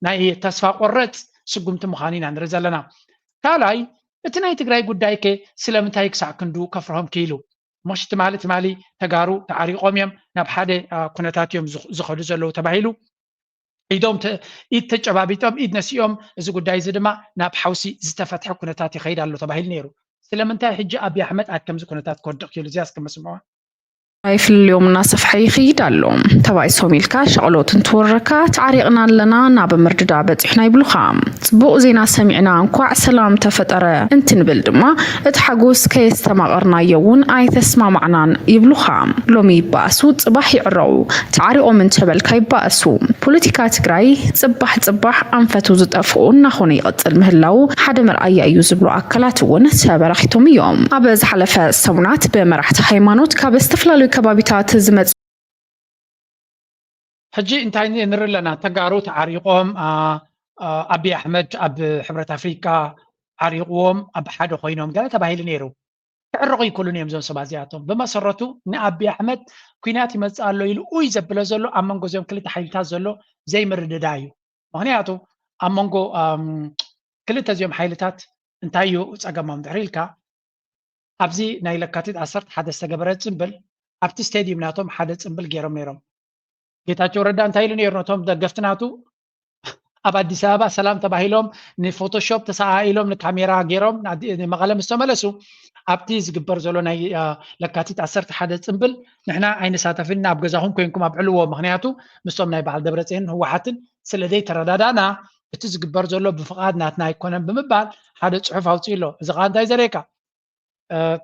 ናይ ተስፋ ቆረፅ ስጉምቲ ምዃኑ ኢና ንርኢ ዘለና። ካልኣይ እቲ ናይ ትግራይ ጉዳይ ከ ስለምንታይ ክሳዕ ክንዱ ከፍርሆም ክኢሉ? ሞሽ ትማሊ ትማሊ ተጋሩ ተዓሪቆም እዮም ናብ ሓደ ኩነታት እዮም ዝኸዱ ዘለዉ ተባሂሉ ኢዶም ኢድ ተጨባቢጦም ኢድ ነሲኦም እዚ ጉዳይ እዚ ድማ ናብ ሓውሲ ዝተፈትሐ ኩነታት ይኸይድ ኣሎ ተባሂሉ ነይሩ። ስለምንታይ ሕጂ ኣብይ ኣሕመድ ኣብ ከምዚ ኩነታት ክወድቕ ክኢሉ? እዚኣ እስከ መስምዕዋ። ናይ ፍልልዮም እናሰፍሐ ይኽይድ ኣሎ። ተባኢሶም ኢልካ ሻቕሎት እንትወረካ ተዓሪቕና ኣለና ናብ ምርድዳ በፂሕና ይብሉኻ። ፅቡቕ ዜና ሰሚዕና እንኳዕ ሰላም ተፈጠረ እንትንብል ድማ እቲ ሓጎስ ከየስተማቐርናዮ እውን ኣይተስማማዕናን ይብሉኻ። ሎሚ ይበኣሱ ፅባሕ ይዕረቑ። ተዓሪቖም እንተበልካ ይበኣሱ። ፖለቲካ ትግራይ ፅባሕ ፅባሕ ኣንፈቱ ዝጠፍኡ እናኾነ ይቕፅል ምህላዉ ሓደ መርኣያ እዩ ዝብሉ ኣካላት እውን ተበራኺቶም እዮም። ኣብ ዝሓለፈ ሰሙናት ብመራሕቲ ሃይማኖት ካብ ዝተፈላለዩ ከባቢታት ዝመፁ ሕጂ እንታይ ንርኢ ኣለና? ተጋሩ ተዓሪቖም ኣብይ ኣሕመድ ኣብ ሕብረት ኣፍሪካ ዓሪቕዎም ኣብ ሓደ ኮይኖም ገለ ተባሂሉ ነይሩ። ክዕረቑ ይክእሉን እዮም እዞም ሰባት እዚኣቶም። ብመሰረቱ ንኣብይ ኣሕመድ ኩናት ይመፅእ ኣሎ ኢሉ ኡይ ዘብሎ ዘሎ ኣብ መንጎ እዚኦም ክልተ ሓይልታት ዘሎ ዘይምርድዳ እዩ። ምክንያቱ ኣብ መንጎ ክልተ እዚኦም ሓይልታት እንታይ እዩ ፀገሞም ድሕሪ ኢልካ ኣብዚ ናይ ለካቲት ዓሰርተ ሓደ ዝተገበረ ፅምብል ኣብቲ ስቴድዩም ናቶም ሓደ ፅምብል ገይሮም ነይሮም። ጌታቸው ረዳ እንታይ ኢሉ ነይሩ ነቶም ደገፍቲ ናቱ ኣብ ኣዲስ ኣበባ ሰላም ተባሂሎም ንፎቶሾፕ ተሰኣኢሎም ንካሜራ ገይሮም ንመቐለ ምስ ተመለሱ ኣብቲ ዝግበር ዘሎ ናይ ለካቲት ዓሰርተ ሓደ ፅምብል ንሕና ኣይንሳተፍን ኣብ ገዛኹም ኮይንኩም ኣብዕልዎ ምክንያቱ ምስቶም ናይ በዓል ደብረፅዮንን ህወሓትን ስለ ዘይተረዳዳና እቲ ዝግበር ዘሎ ብፍቓድ ናትና ኣይኮነን ብምባል ሓደ ፅሑፍ ኣውፅኡ ኣሎ። እዚ ከዓ እንታይ ዘርእየካ?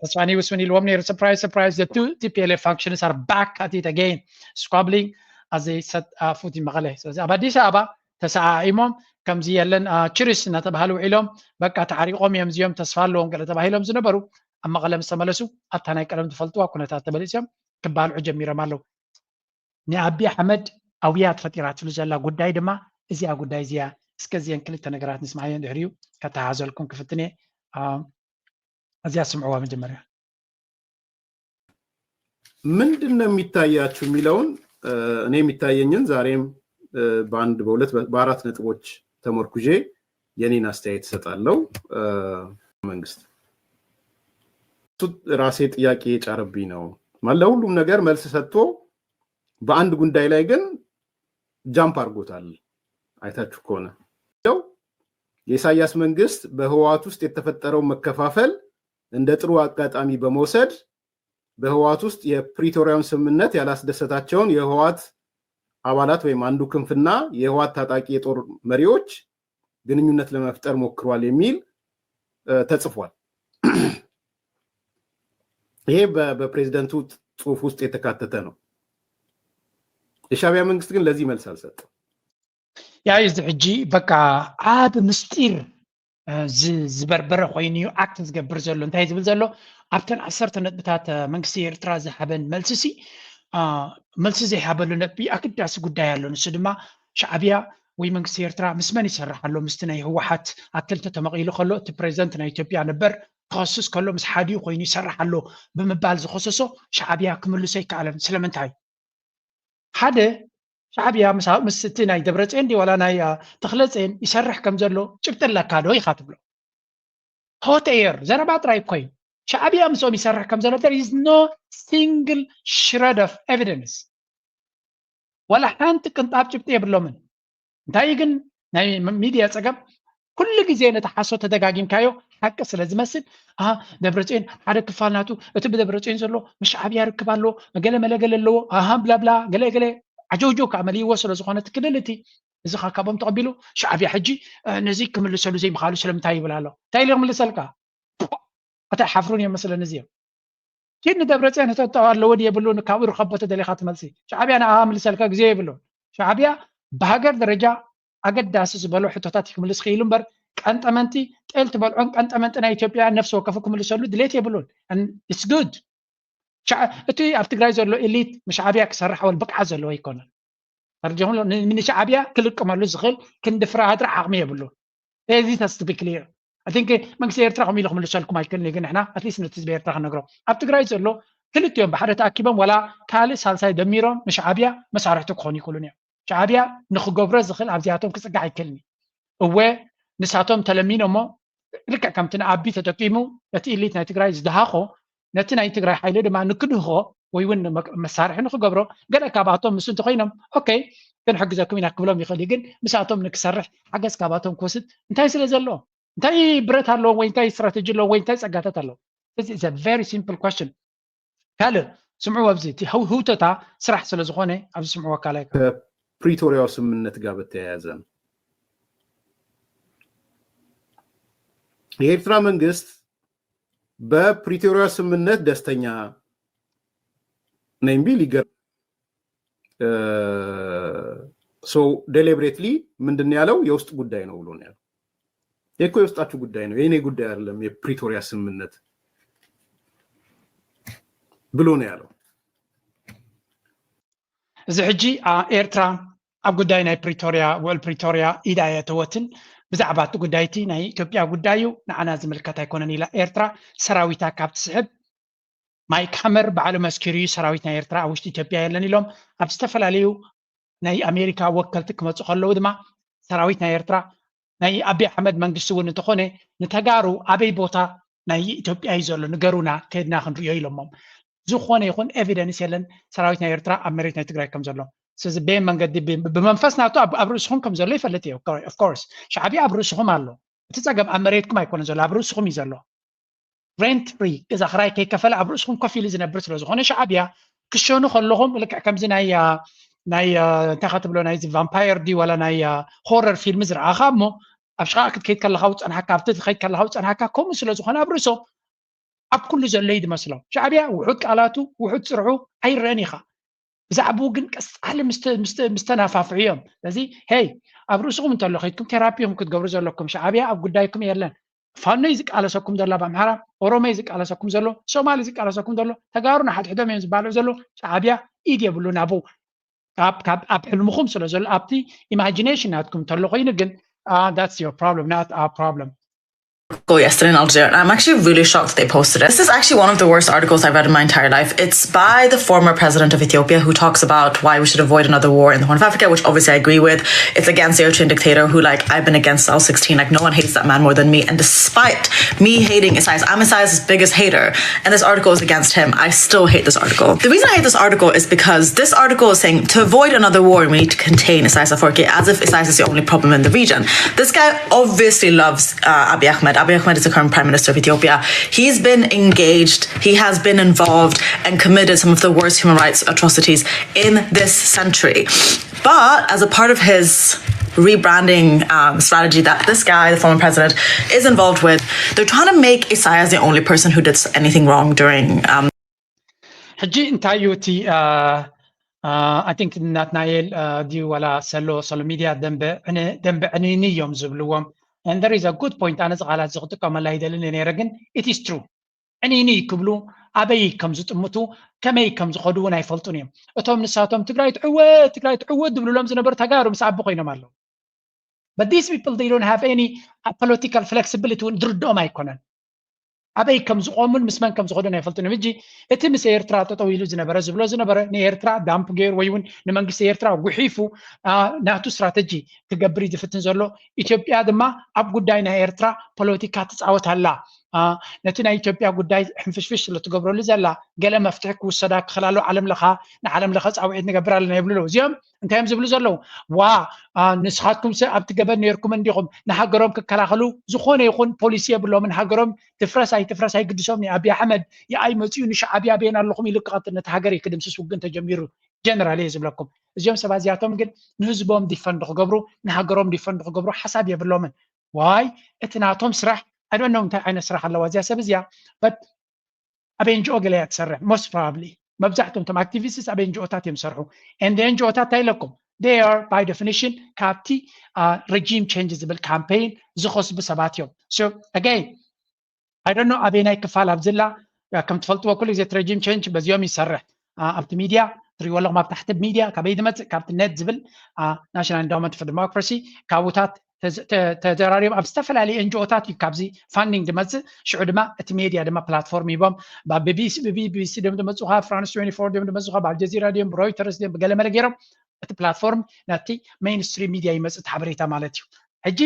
ተስፋኒ ውስን ኢልዎም ነይሩ። Surprise, surprise, the two T P L F functions are back at it again, squabbling as they set foot in መቐለ። ስለዚ ኣብ ኣዲስ ኣበባ ተሰኣኢሞም ከምዚ የለን ችሪስ እናተባሃሉ ውዒሎም፣ በቃ ተዓሪቆም እዮም እዚኦም፣ ተስፋ ኣለዎም ገለ ተባሂሎም ዝነበሩ ኣብ መቐለ ምስ ተመለሱ ኣብታ ናይ ቀደም ትፈልጥዋ ኩነታት ተመሊሶም ክባልዑ ጀሚሮም ኣለዉ። ንኣቢ ኣሕመድ ኣውያት ፈጢራትሉ ዘላ ጉዳይ ድማ እዚኣ ጉዳይ እዚኣ። እስከ እዚአን ክልተ ነገራት ንስማየን ድሕሪኡ ከተሓዘልኩም ክፍትን እየ። እዚኣ ስምዕዋ መጀመርያ። ምንድን ነው የሚታያችሁ የሚለውን እኔ የሚታየኝን ዛሬም በአንድ በሁለት በአራት ነጥቦች ተመርኩዤ የኔን አስተያየት እሰጣለሁ። መንግስት ራሴ ጥያቄ የጫረብኝ ነው ማለት ለሁሉም ነገር መልስ ሰጥቶ በአንድ ጉዳይ ላይ ግን ጃምፕ አድርጎታል። አይታችሁ ከሆነ የኢሳያስ መንግስት በህወሓት ውስጥ የተፈጠረው መከፋፈል እንደ ጥሩ አጋጣሚ በመውሰድ በህወሓት ውስጥ የፕሪቶሪያውን ስምምነት ያላስደሰታቸውን የህወሓት አባላት ወይም አንዱ ክንፍና የህወሓት ታጣቂ የጦር መሪዎች ግንኙነት ለመፍጠር ሞክሯል የሚል ተጽፏል። ይሄ በፕሬዝደንቱ ጽሁፍ ውስጥ የተካተተ ነው። የሻዕቢያ መንግስት ግን ለዚህ መልስ አልሰጠም። ያው እዚ ሕጂ በቃ ዓቢ ምስጢር ዝበርበረ ኮይኑ እዩ ኣክት ዝገብር ዘሎ። እንታይ ዝብል ዘሎ? ኣብተን ዓሰርተ ነጥብታት መንግስቲ ኤርትራ ዝሃበን መልስሲ መልሲ ዘይሃበሉ ነጥቢ ኣገዳሲ ጉዳይ ኣሎ። ንሱ ድማ ሻዕብያ ወይ መንግስቲ ኤርትራ ምስ መን ይሰርሕ ኣሎ? ምስቲ ናይ ህወሓት ኣብ ክልተ ተመቒሉ ከሎ እቲ ፕሬዚደንት ናይ ኢትዮጵያ ነበር ክኸስስ ከሎ ምስ ሓዲኡ ኮይኑ ይሰርሕ ኣሎ ብምባል ዝኸሰሶ ሻዕብያ ክምልሶ ኣይከኣለን። ስለምንታይ? ሓደ ሻዕብያ ምስ ምስ እቲ ናይ ደብረፅዮን ድዩ ዋላ ናይ ተኽለፅዮን ይሰርሕ ከም ዘሎ ጭብጢ ኣለካ ዶ ኢኻ ትብሎ? ሆት ኤየር ዘረባ ጥራይ እኮ እዩ። ሻዕብያ ምስኦም ይሰርሕ ከም ዘሎ there is no single shred of evidence። ዋላ ሓንቲ ቅንጣብ ጭብጢ የብሎምን። እንታይ ግን ናይ ሚድያ ፀገም ኩሉ ግዜ ነቲ ሓሶት ተደጋጊምካዮ ሓቂ ስለ ዝመስል ደብረፅዮን ሓደ ክፋል ናቱ እቲ ብደብረፅዮን ዘሎ ምስ ሻዕብያ ርክብ ኣለዎ ገለ መለገለ ኣለዎ ኣሃ ብላብላ ገለ ገለ ዓጀውጀው ከዓ መሊእዎ ስለ ዝኾነ እቲ ክልል እቲ እዚ ከዓ ካብኦም ተቐቢሉ ሻዕብያ ሕጂ ነዚ ክምልሰሉ ዘይምኻሉ ስለምንታይ ይብል ኣሎ እንታይ ኢሉ ክምልሰልካ ኣታ ሓፍሩን እዮም መስለኒ እዚኦም ኪድ ንደብረፅዮን ህተቶ ኣለዎ ድየብሉን ካብኡ ርከቦ ተደሊኻ ትመልሲ ሻዕብያ ንኣ ምልሰልካ ግዜ የብሉን ሻዕብያ ብሃገር ደረጃ ኣገዳሲ ዝበሎ ሕቶታት ክምልስ ክኢሉ እምበር ቀንጠመንቲ ጤል ትበልዖን ቀንጠመንቲ ናይ ኢትዮጵያ ነፍሲ ወከፉ ክምልሰሉ ድሌት የብሉን it's good እቲ ኣብ ትግራይ ዘሎ ኤሊት ምስ ሻዕብያ ክሰርሕ ወል ብቅዓት ዘለዎ ኣይኮነን ንሻዕብያ ክልቅመሉ ዝኽእል ክንዲ ፍራሃድራ ዓቕሚ የብሉ እዚ ተስትብክልዮ I think መንግስቲ ኤርትራ ከምኡ ኢሉ ክምልሰልኩም ኣይክእልን ግን ንሕና ኣትሊስት ነቲ ህዝቢ ኤርትራ ክነግሮ ኣብ ትግራይ ዘሎ ክልቲኦም ብሓደ ተኣኪቦም ዋላ ካልእ ሳልሳይ ደሚሮም ንሻዕብያ መሳርሕቲ ክኾኑ ይኽእሉን እዮም ሻዕብያ ንክገብሮ ዝኽእል ኣብዚኣቶም ክፅጋዕ ኣይክእልን እዩ እወ ንሳቶም ተለሚኖሞ ልክዕ ከምቲ ንኣቢ ተጠቂሙ ነቲ ኢሊት ናይ ትግራይ ዝድሃኾ ነቲ ናይ ትግራይ ሓይሊ ድማ ንክድህኾ ወይ እውን መሳርሒ ንክገብሮ ገለ ካብኣቶም ምስ እንተኮይኖም ኦኬ ክንሕግዘኩም ኢና ክብሎም ይኽእል እዩ ግን ምስኣቶም ንክሰርሕ ሓገዝ ካብኣቶም ክወስድ እንታይ ስለ ዘለዎ እንታይ ብረት ኣለዎም ወይ እንታይ ስትራተጂ ኣለዎም ወይ እንታይ ፀጋታት ኣለዎም እዚ is a very simple question ካልእ ስምዑ ኣብዚ እቲ ህውተታ ስራሕ ስለ ዝኾነ ኣብዚ ስምዑ ኣካላይ ፕሪቶሪያው ስምምነት ጋር በተያያዘ ነው የኤርትራ መንግስት በፕሪቶሪያ ስምምነት ደስተኛ ነኝ ቢል ይገርም so deliberately ምንድን ያለው የውስጥ ጉዳይ ነው ብሎ ነው ያለው ይህ እኮ የውስጣችሁ ጉዳይ ነው የኔ ጉዳይ አይደለም የፕሪቶሪያ ስምምነት ብሎ ነው ያለው እዚ ሕጂ ኤርትራ ኣብ ጉዳይ ናይ ፕሪቶሪያ ውዕል ፕሪቶሪያ ኢዳ የእተወትን ብዛዕባ እቲ ጉዳይ እቲ ናይ ኢትዮጵያ ጉዳይ እዩ ንዓና ዝምልከት ኣይኮነን ኢላ ኤርትራ ሰራዊታ ካብ ትስሕብ ማይክ ሃመር ባዕሉ መስኪሩ እዩ ሰራዊት ናይ ኤርትራ ኣብ ውሽጢ ኢትዮጵያ የለን ኢሎም ኣብ ዝተፈላለዩ ናይ ኣሜሪካ ወከልቲ ክመፁ ከለዉ ድማ ሰራዊት ናይ ኤርትራ ናይ ኣቢ ኣሕመድ መንግስቲ እውን እንተኾነ ንተጋሩ ኣበይ ቦታ ናይ ኢትዮጵያ እዩ ዘሎ ንገሩና ከድና ክንሪኦ ኢሎሞም ዝኾነ ይኹን ኤቪደንስ የለን ሰራዊት ናይ ኤርትራ ኣብ መሬት ናይ ትግራይ ከም ዘሎ ስለዚ በየን መንገዲ ብመንፈስ ናቱ ኣብ ርእስኹም ከም ዘሎ ይፈልጥ እዩ ኦፍኮርስ ሻዕብያ ኣብ ርእስኹም ኣሎ እቲ ፀገም ኣብ መሬትኩም ኣይኮነ ዘሎ ኣብ ርእስኹም እዩ ዘሎ ሬንት ፍሪ ገዛ ክራይ ከይከፈለ ኣብ ርእስኹም ኮፍ ኢሉ ዝነብር ስለ ዝኾነ ሻዕብያ ክሸኑ ከለኹም ልክዕ ከምዚ ናይ ናይ እንታይ ትብሎ ናይዚ ቫምፓየር ድዩ ዋላ ናይ ሆረር ፊልም ዝረኣኻ እሞ ኣብ ሽቓቕ ክትከይድ ከለኻ ውፀንሓካ ኣብቲ ትኸይድ ከለኻ ውፀንሓካ ከምኡ ስለ ዝኾነ ኣብ ርእሶም ኣብ ኩሉ ዘሎ እዩ ዝመስሎም። ሻዕብያ ውሑድ ቃላቱ ውሑድ ስርሑ ኣይረአን ኢኻ። ብዛዕባኡ ግን ቀጻሊ ምስ ተናፋፍዑ እዮም። ስለዚ ሄይ ኣብ ርእስኹም እንተሎ ከይድኩም ቴራፒ ኢኹም ክትገብሩ ዘለኩም። ሻዕብያ ኣብ ጉዳይኩም የለን። ፋኖ እዩ ዝቃለሰኩም ዘሎ ኣብ ኣምሓራ፣ ኦሮሞ እዩ ዝቃለሰኩም ዘሎ፣ ሶማሊ እዩ ዝቃለሰኩም ዘሎ፣ ተጋሩ ንሓድሕዶም እዮም ዝባልዑ ዘለዉ። ሻዕብያ ኢድ የብሉን ኣብኡ። ኣብ ካብ ኣብ ሕልምኹም ስለ ዘሎ ኣብቲ ኢማጂኔሽን ናትኩም እንተሎ ኮይኑ ግን that's your problem, not our problem. Yesterday in Algeria, and I'm actually really shocked that they posted it. This is actually one of the worst articles I've read in my entire life. It's by the former president of Ethiopia, who talks about why we should avoid another war in the Horn of Africa, which obviously I agree with. It's against the Eritrean dictator, who, like, I've been against L sixteen. Like, no one hates that man more than me. And despite me hating Isaias, I'm Isaias' biggest hater, and this article is against him. I still hate this article. The reason I hate this article is because this article is saying to avoid another war, we need to contain Isaias Afwerki, as if Isaias is the only problem in the region. This guy obviously loves uh, Abiy Ahmed. Abiy Ahmed is the current prime minister of Ethiopia. He's been engaged, he has been involved and committed some of the worst human rights atrocities in this century. But as a part of his rebranding um, strategy that this guy, the former president, is involved with, they're trying to make Isaias the only person who did anything wrong during um, ሕጂ እንታይ እዩ እቲ I think ናትናኤል ድዩ ዋላ ሰሎ ሰሎ ሚድያ ደንበ ዕንይንይ እዮም ዝብልዎም። And there is a good point። ኣነ እዚ ቃላት እዚ ክጥቀመላ ይደልን ነይረ፣ ግን it is true። ዕንይንይ ክብሉ ኣበይ ከም ዝጥምቱ ከመይ ከም ዝኸዱ እውን ኣይፈልጡን እዮም። እቶም ንሳቶም ትግራይ ትዕወት ትግራይ ትዕወት ዝብልሎም ዝነበሩ ተጋሩ ምስ ኣቢ ኮይኖም ኣለዉ። But these people, they don't have any political flexibility እውን ዝርድኦም ኣይኮነን። ኣበይ ከም ዝቆሙን ምስ መን ከም ዝኸዱን ኣይፈልጡን እዮም። ሕጂ እቲ ምስ ኤርትራ ጠጠው ኢሉ ዝነበረ ዝብሎ ዝነበረ ንኤርትራ ዳምፕ ገይሩ ወይ እውን ንመንግስቲ ኤርትራ ጉሒፉ ናቱ ስትራተጂ ክገብር እዩ ዝፍትን ዘሎ። ኢትዮጵያ ድማ ኣብ ጉዳይ ናይ ኤርትራ ፖለቲካ ትፃወት ኣላ። ነቲ ናይ ኢትዮጵያ ጉዳይ ሕንፍሽፍሽ ስለ ትገብረሉ ዘላ ገለ መፍትሒ ክውሰዳ ክኽእል ኣሎ። ዓለም ለኻ ንዓለም ለኸ ፃውዒት ንገብር ኣለና ይብሉ ኣለዉ። እዚኦም እንታይ እዮም ዝብሉ ዘለዉ? ዋ ንስኻትኩም ስ ኣብቲ ገበን ነርኩም እንዲኹም። ንሃገሮም ክከላኸሉ ዝኾነ ይኹን ፖሊሲ የብሎምን። ሃገሮም ትፍረስ ኣይትፍረስ ኣይግድሶም። ኣብይ ኣሕመድ የኣይ መፅኡ ንሻዕብያ በየን ኣለኹም ኢሉ ክቐትል ነቲ ሃገር ክድምስስ ውግን ተጀሚሩ። ጀነራል እየ ዝብለኩም። እዚኦም ሰባት እዚኣቶም ግን ንህዝቦም ዲፈንድ ክገብሩ ንሃገሮም ዲፈንድ ክገብሩ ሓሳብ የብሎምን። ዋይ እቲ ናቶም ስራሕ ኣዶነው እንታይ ዓይነት ስራሕ ኣለዋ እዚኣ ሰብ እዚኣ። But ኣብ ኤንጂኦ ገለ እያ ትሰርሕ most probably። መብዛሕትኦም እቶም ኣክቲቪስትስ ኣብ ኤንጂኦታት እዮም ዝሰርሑ። And ኤንጂኦታት እንታይ ኢለኩም? They are by definition ካብቲ regime change ዝብል ካምፔይን ዝኸስቡ ሰባት እዮም። So again I don't know ኣበየናይ ክፋል ኣብዝላ ከም ትፈልጥዎ ኩሉ ግዜ regime change በዚኦም ይሰርሕ። ኣብቲ ሚድያ ትሪእዎ ኣለኹም ኣብ ታሕቲ ሚድያ ካበይ ዝመፅእ ካብቲ ነት ዝብል National Endowment for Democracy ካብኡታት ተዘራሪቦም ኣብ ዝተፈላለዩ ኤንጂኦታት እዩ ካብዚ ፋንዲንግ ዝመፅእ። ሽዑ ድማ እቲ ሜድያ ድማ ፕላትፎርም ሂቦም ብቢቢሲ ድም ዝመፁኻ ፍራንስ ትዌንቲ ፎር ድም ዝመፁኻ ብኣልጀዚራ ድም ብሮይተርስ ድም ብገለመለ ገይሮም እቲ ፕላትፎርም ናቲ ሜይንስትሪም ሚድያ ይመፅእ እቲ ሓበሬታ ማለት እዩ። ሕጂ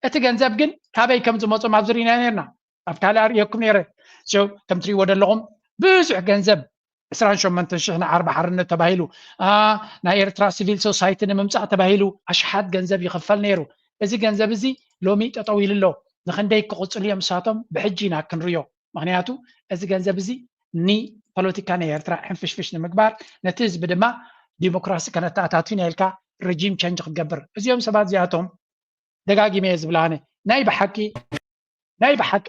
እቲ ገንዘብ ግን ካበይ ከም ዝመፁም ኣብዚ ርኢና ነርና ኣብ ካልእ ኣርእየኩም ነይረ። ከም ትሪእዎ ዘለኹም ብዙሕ ገንዘብ ዕስራን ሸሞንተን ሽሕ ንዓርቢ ሓርነት ተባሂሉ ናይ ኤርትራ ሲቪል ሶሳይቲ ንምምፃእ ተባሂሉ ኣሽሓት ገንዘብ ይኽፈል ነይሩ። እዚ ገንዘብ እዚ ሎሚ ጠጠው ኢሉ ኣሎ። ንክንደይ ክቕፅሉ እዮም ንሳቶም ብሕጂ ኢና ክንሪኦ። ምክንያቱ እዚ ገንዘብ እዚ ንፖለቲካ ናይ ኤርትራ ሕንፍሽፍሽ ንምግባር ነቲ ህዝቢ ድማ ዲሞክራሲ ከነተኣታቱ ኢና ኢልካ regime change ክትገብር እዚኦም ሰባት እዚኣቶም ደጋጊመ እየ ዝብላ ኣነ ናይ ብሓቂ ናይ ብሓቂ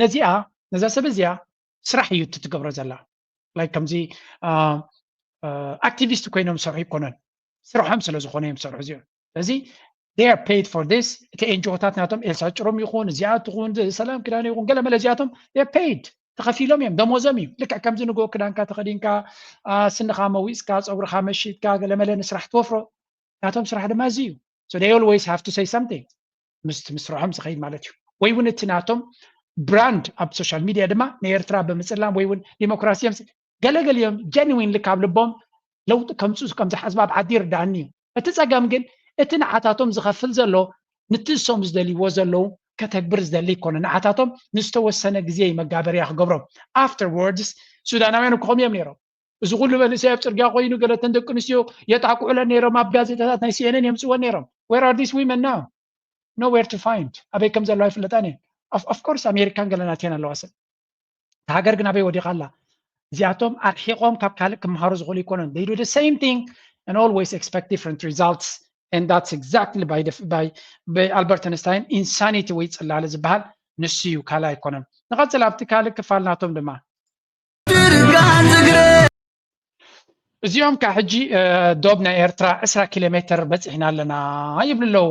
ነዚኣ ነዛ ሰብ እዚኣ ስራሕ እዩ እትትገብሮ ዘላ። Like ከምዚ ኣክቲቪስት ኮይኖም ዝሰርሑ ኣይኮነን፣ ስርሖም ስለ ዝኾነ እዮም ዝሰርሑ እዚኦም። ስለዚ they are paid for this። እቲ ኤንጂኦታት ናቶም ኤልሳ ጭሮም ይኹን እዚኣ ትኹን ሰላም ክዳን ይኹን ገለመለ እዚኣቶም they are paid ተኸፊሎም እዮም፣ ደሞዞም እዩ። ልክዕ ከምዚ ንግሆ ክዳንካ ተኸዲንካ ስንኻ መዊፅካ ፀጉርኻ መሺጥካ ገለመለ ንስራሕ ትወፍሮ ናቶም ስራሕ ድማ እዚ እዩ። So they always have to say something ምስ ምስርሖም ዝኸይድ ማለት እዩ። ወይ እውን እቲ ናቶም ብራንድ ኣብ ሶሻል ሚድያ ድማ ንኤርትራ ብምፅላም ወይ እውን ዲሞክራሲ እዮም ገለገሊኦም ጀንዊንሊ ካብ ልቦም ለውጢ ከምፅኡ ከም ዝሓስቡ ኣብ ዓዲ ይርዳእኒ እዩ። እቲ ፀገም ግን እቲ ንዓታቶም ዝኸፍል ዘሎ ንቲ እሶም ዝደልይዎ ዘለዉ ከተግብር ዝደሊ ይኮነ። ንዓታቶም ንዝተወሰነ ግዜ እዩ መጋበርያ ክገብሮም። ኣፍተርወርድስ ሱዳናውያን እኮ ከምኡ እዮም ነይሮም። እዚ ኩሉ መንእሰይ ኣብ ፅርግያ ኮይኑ ገለተን ደቂ ኣንስትዮ የጣቅዑለን ነይሮም። ኣብ ጋዜጣታት ናይ ሲኤንኤን የምፅወን ነይሮም። Where are these women now? Nowhere to find። ኣበይ ከም ዘለዋ ኣይፍለጣን እየን። Of course ኣሜሪካን ገለ ናትየን ኣለዋ ሰብ። እታ ሃገር ግን ኣበይ ወዲቓ ኣላ? እዚኣቶም ኣርሒቖም ካብ ካልእ ክመሃሩ ዝኽእሉ ኣይኮኑን። They do the same thing and always expect different results and that's exactly by, by Albert Einstein insanity ወይ ፅላለ ዝበሃል ንሱ እዩ፣ ካልእ ኣይኮነን። ንቐጽል ኣብቲ ካልእ ክፋል ናቶም ድማ። እዚኦም ከዓ ሕጂ ዶብ ናይ ኤርትራ ዕስራ ኪሎ ሜትር በፂሕና ኣለና ይብሉ ኣለዉ።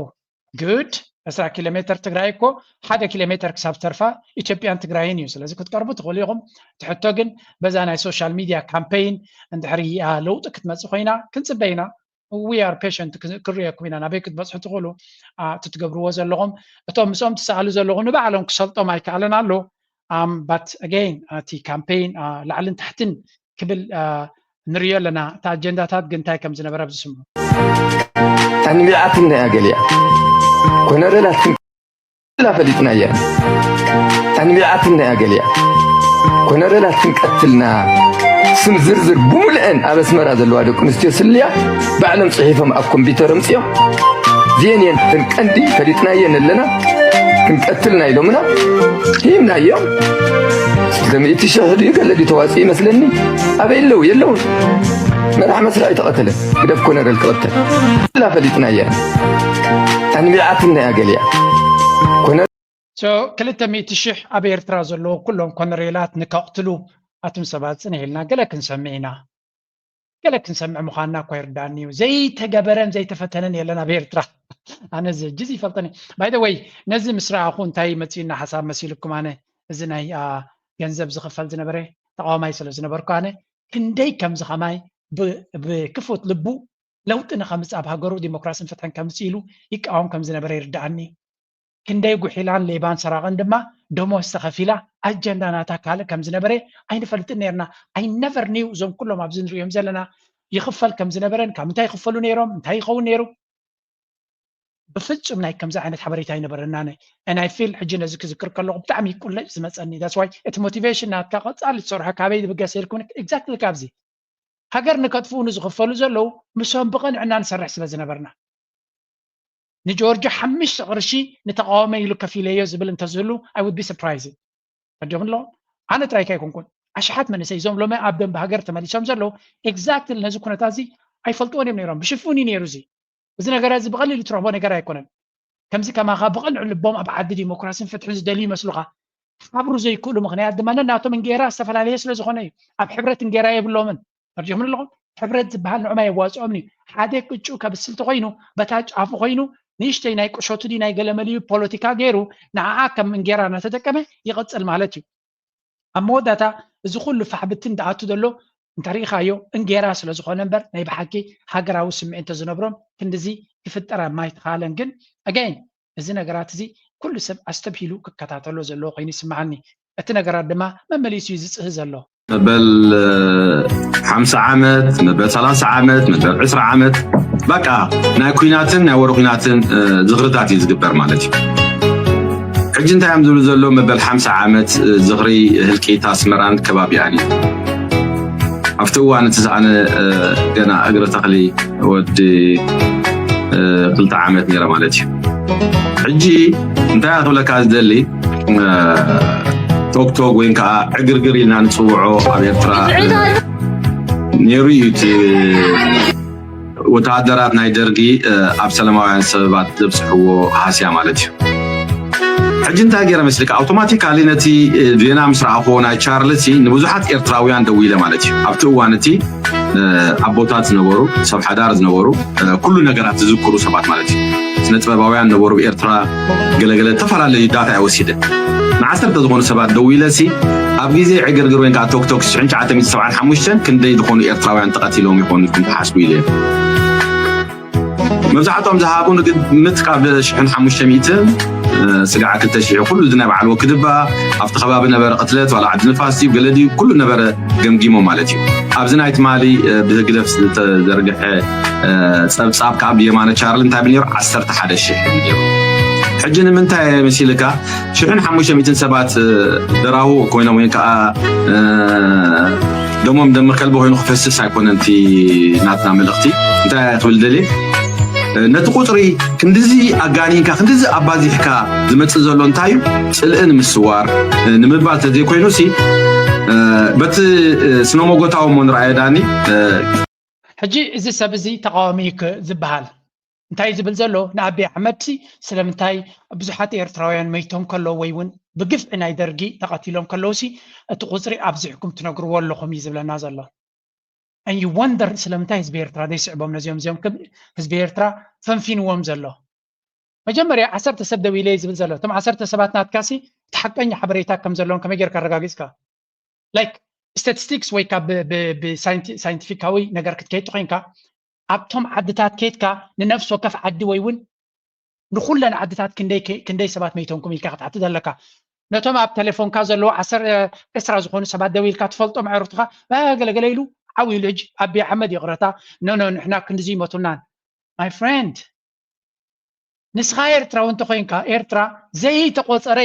ጉድ። ዕስራ ኪሎ ሜትር ትግራይ እኮ ሓደ ኪሎ ሜትር ክሳብ ተርፋ ኢትዮጵያን ትግራይን እዩ። ስለዚ ክትቀርቡ ትኽእሉ ኢኹም። ትሕቶ ግን በዛ ናይ ሶሻል ሚድያ ካምፔይን እንድሕሪ ለውጢ ክትመፅእ ኮይና ክንፅበ ኢና። We are patient፣ ክርእየኩም ኢና ናበይ ክትበፅሑ ትኽእሉ። እቲ ትገብርዎ ዘለኹም እቶም ምስኦም ትሰኣሉ ዘለኹም ንባዕሎም ክሰልጦም ኣይከኣለን ኣሎ። But again፣ እቲ ካምፔይን ላዕልን ታሕትን ክብል ንርእዮ ኣለና። እቲ ኣጀንዳታት ግን እንታይ ከም ዝነበረ ኣብዚ ስምዑ። ኣንቢዓትና እያ ገሊኣ ኮነረላት ክንቀትላ ፈሊጥና እያ። ኣንቢዓትና እያ ገሊኣ ኮነረላት ክንቀትልና ስም ዝርዝር ብሙልአን ኣብ ኣስመራ ዘለዋ ደቂ ኣንስትዮ ስልያ ባዕሎም ጽሒፎም ኣብ ኮምፒውተር ኣምጽኦም ዜን እየን እተን ቀንዲ ፈሊጥና እየን ኣለና ክንቀትልና ኢሎምና ሂምና እዮም። ክልተ ሚእቲ ሽሕ ድዩ ገለ ድዩ ተዋፂኡ ይመስለኒ። ኣበይ ኣለዉ? የለውን። መራሕ መስርዕ ኣይተቐተለን። ግደፍ ኮነረል ክቐተል ላ ፈሊጥና እያ። ኣንቢዓትና እያ ገሊኣ። ኮነ So ክልተ ሚእቲ ሽሕ ኣብ ኤርትራ ዘለዎ ኩሎም ኮነሬላት ንከቕትሉ ኣቱም ሰባት ጽንሕ ኢልና ገለ ክንሰምዕ ኢና። ገለ ክንሰምዕ ምዃንና እኳ ይርዳእኒ እዩ። ዘይተገበረን ዘይተፈተነን የለን ኣብ ኤርትራ። ኣነ እዚ ሕጂ ይፈልጠኒ። By the way፣ ነዚ ምስ ረኣኹ እንታይ መጺኡና ሓሳብ መሲልኩም? ኣነ እዚ ናይ ገንዘብ ዝኽፈል ዝነበረ ተቓዋማይ ስለ ዝነበርኩ ኣነ ክንደይ ከምዚ ኸማይ ብክፉት ልቡ ለውጢ ንኸምጽእ ኣብ ሃገሩ ዲሞክራስን ፍትሕን ከምጽእ ኢሉ ይቃወም ከም ዝነበረ ይርዳእኒ። ክንደይ ጉሒላን ሌባን ሰራቕን ድማ ደሞዝ ተኸፊላ ኣጀንዳ ናታ ካልእ ከም ዝነበረ ኣይንፈልጥን ነርና። I never knew እዞም ኩሎም ኣብዚ ንሪኦም ዘለና ይኽፈል ከም ዝነበረን ካብ ምንታይ ይኽፈሉ ነይሮም እንታይ ይኸውን ነይሩ ብፍጹም ናይ ከምዚ ዓይነት ሓበሬታ ኣይነበረናን። And I feel ሕጂ ነዚ ክዝክር ከለኹ ብጣዕሚ ቁልዕ ዝመፀኒ። That's why እቲ ሞቲቬሽን ናትካ ቀፃሊ ትሰርሖ ካበይ ዝብገስ ኢልኩም exactly ካብዚ ሃገር ንከጥፍኡ ንዝኽፈሉ ዘለዉ ምሶም ብቕንዕና ንሰርሕ ስለ ዝነበርና ንጆርጆ ሓምሽተ ቅርሺ ንተቃዋሚ ኢሉ ከፊለዮ ዝብል እንተዝህሉ I would be surprised። ፈጆም ኣለኹም ኣነ ጥራይካ ኣይኮንኩን ኣሽሓት መንእሰይ እዞም ሎሚ ኣብ ደንበ ሃገር ተመሊሶም ዘለዉ exactly ነዚ ኩነታት እዚ ኣይፈልጥዎን እዮም ነይሮም ብሽፉን እዩ ነይሩ እዚ እዚ ነገር እዚ ብቐሊሉ ትረኽቦ ነገር ኣይኮነን ከምዚ ከማኻ ብቕንዕ ልቦም ኣብ ዓዲ ዲሞክራሲን ፍትሕን ዝደልዩ ይመስሉኻ ሓብሩ ዘይክእሉ ምኽንያት ድማ ነናቶም እንጌራ ዝተፈላለየ ስለ ዝኾነ እዩ ኣብ ሕብረት እንጌራ የብሎምን ፈርጆምን ኣለኹም ሕብረት ዝበሃል ንዑማ የዋፅኦም እዩ ሓደ ቅጩ ከብስል ተኮይኑ በታ ጫፉ ኮይኑ ንእሽተይ ናይ ቁሸቱ ዲ ናይ ገለመልዩ ፖለቲካ ገይሩ ንዓዓ ከም እንጌራ እናተጠቀመ ይቕፅል ማለት እዩ ኣብ መወዳታ እዚ ኩሉ ፋሕብትን ድኣቱ ዘሎ እንተሪኢኻዮ እንጌራ ስለ ዝኾነ እምበር ናይ ብሓቂ ሃገራዊ ስምዒት እንተዝነብሮም ክንድዚ ክፍጠር ማይተኻለን ግን again እዚ ነገራት እዚ ኩሉ ሰብ ኣስተብሂሉ ክከታተሎ ዘለዎ ኮይኑ ይስምዓኒ እቲ ነገራት ድማ መመሊሱ እዩ ዝፅህ ዘሎ መበል ሓምሳ ዓመት መበል ሰላሳ ዓመት መበል ዕስራ ዓመት በቃ ናይ ኩናትን ናይ ወረ ኩናትን ዝኽርታት እዩ ዝግበር ማለት እዩ ሕጂ እንታይ እዮም ዝብሉ ዘሎ መበል ሓምሳ ዓመት ዝኽሪ ህልቂት ኣስመራን ከባቢኣን እዩ ኣብቲ እዋን እቲ ኣነ ገና እግሪ ተኽሊ ወዲ ክልተ ዓመት ነረ ማለት እዩ ሕጂ እንታይ ክብለካ ዝደሊ ቶክቶክ ወይ ከዓ ዕግርግር ኢልና ንፅውዖ ኣብ ኤርትራ ነይሩ እዩ እቲ ወተሃደራት ናይ ደርጊ ኣብ ሰላማውያን ሰበባት ዘብፅሕዎ ሃስያ ማለት እዩ ሕጂ እንታይ ገይረ መስልካ ኣውቶማቲካሊ ነቲ ዜና ምስ ረኣኽዎ ናይ ቻርልሲ ንብዙሓት ኤርትራውያን ደዊለ ማለት እዩ ኣብቲ እዋን እቲ ኣቦታት ዝነበሩ ሰብ ሓዳር ዝነበሩ ኩሉ ነገራት ዝዝክሩ ሰባት ማለት እዩ ስነ ጥበባውያን ነበሩ ኤርትራ ገለገለ ዝተፈላለዩ ዳታ ወሲደ ንዓሰርተ ዝኾኑ ሰባት ደዊለ ሲ ኣብ ግዜ ዕግርግር ወይ ከዓ ቶክቶክ ሽሕን ትሽዓተ ሚእትን ሰብዓን ሓሙሽተን ክንደይ ዝኾኑ ኤርትራውያን ተቐቲሎም ይኾኑ ኢልኩም ትሓስቡ ኢለ መብዛሕቶም ዝሃቡ ንግምት ካብ ሽሕን ሓሙሽተ ሚእትን ስጋዕ ክልተ ሽሕ ኩሉ እዚ ናይ በዓል ወክድባ ኣብቲ ከባቢ ነበረ ቅትለት ዋላ ዓዲ ንፋስ ድዩ ገለ ድዩ ኩሉ ነበረ ገምጊሞ ማለት እዩ ኣብዚ ናይ ትማሊ ብህግደፍ ዝተዘርግሐ ፀብፃብ ካብ የማነ ቻርል እንታይ ነይሩ ዓሰርተ ሓደ ሽሕ ነይሩ ሕጂ ንምንታይ መሲልካ ሽሕን ሓሙሽተ ሚእትን ሰባት ደራሁ ኮይኖም ወይ ከዓ ደሞም ደም ከልቢ ኮይኑ ክፈስስ ኣይኮነን እቲ ናትና መልእኽቲ እንታይ ክብል ደልየ ነቲ ቁፅሪ ክንድዚ ኣጋኒንካ ክንድዚ ኣባዚሕካ ዝመፅእ ዘሎ እንታይ እዩ ፅልእን ምስዋር ንምባል ተዘይኮይኑ ሲ በቲ ስነሞጎታዊ እሞ ንረኣየ ዳኒ ሕጂ እዚ ሰብ እዚ ተቃዋሚ እዩ ዝበሃል እንታይ ዝብል ዘሎ ንኣቢ ኣሕመድ ሲ ስለምንታይ ብዙሓት ኤርትራውያን መይቶም ከለዉ ወይ እውን ብግፍዒ ናይ ደርጊ ተቐቲሎም ከለውሲ እቲ ቁፅሪ ኣብዚሕኩም ትነግርዎ ኣለኹም እዩ ዝብለና ዘሎ። And you wonder ስለምንታይ ህዝቢ ኤርትራ ዘይስዕቦም ነዚኦም እዚኦም ክብ ህዝቢ ኤርትራ ፈንፊንዎም ዘሎ። መጀመርያ ዓሰርተ ሰብ ደው ኢለ ዝብል ዘሎ እቶም ዓሰርተ ሰባት ናትካሲ እቲ ሓቀኛ ሓበሬታ ከም ዘለዎም ከመይ ጌርካ ኣረጋጊፅካ? Like statistics ወይ ካብ ብሳይንቲፊካዊ ነገር ክትከይድ ተኮይንካ ኣብቶም ዓድታት ከይድካ ንነፍሲ ወከፍ ዓዲ ወይ እውን ንኩለን ዓድታት ክንደይ ሰባት መይቶምኩም ኢልካ ክትሓትት ኣለካ። ነቶም ኣብ ቴሌፎንካ ዘለዎ ዕስራ ዝኾኑ ሰባት ደው ኢልካ ትፈልጦም ኣዕሩኽትኻ ገለገለ ኢሉ ዓው ኢሉ ሕጂ ኣቢ ኣሕመድ ይቕረታ ኖኖ ንሕና ክንድዚ ይመቱልናን my friend ንስኻ ኤርትራዊ እንተኮይንካ ኤርትራ ዘይተቆፀረ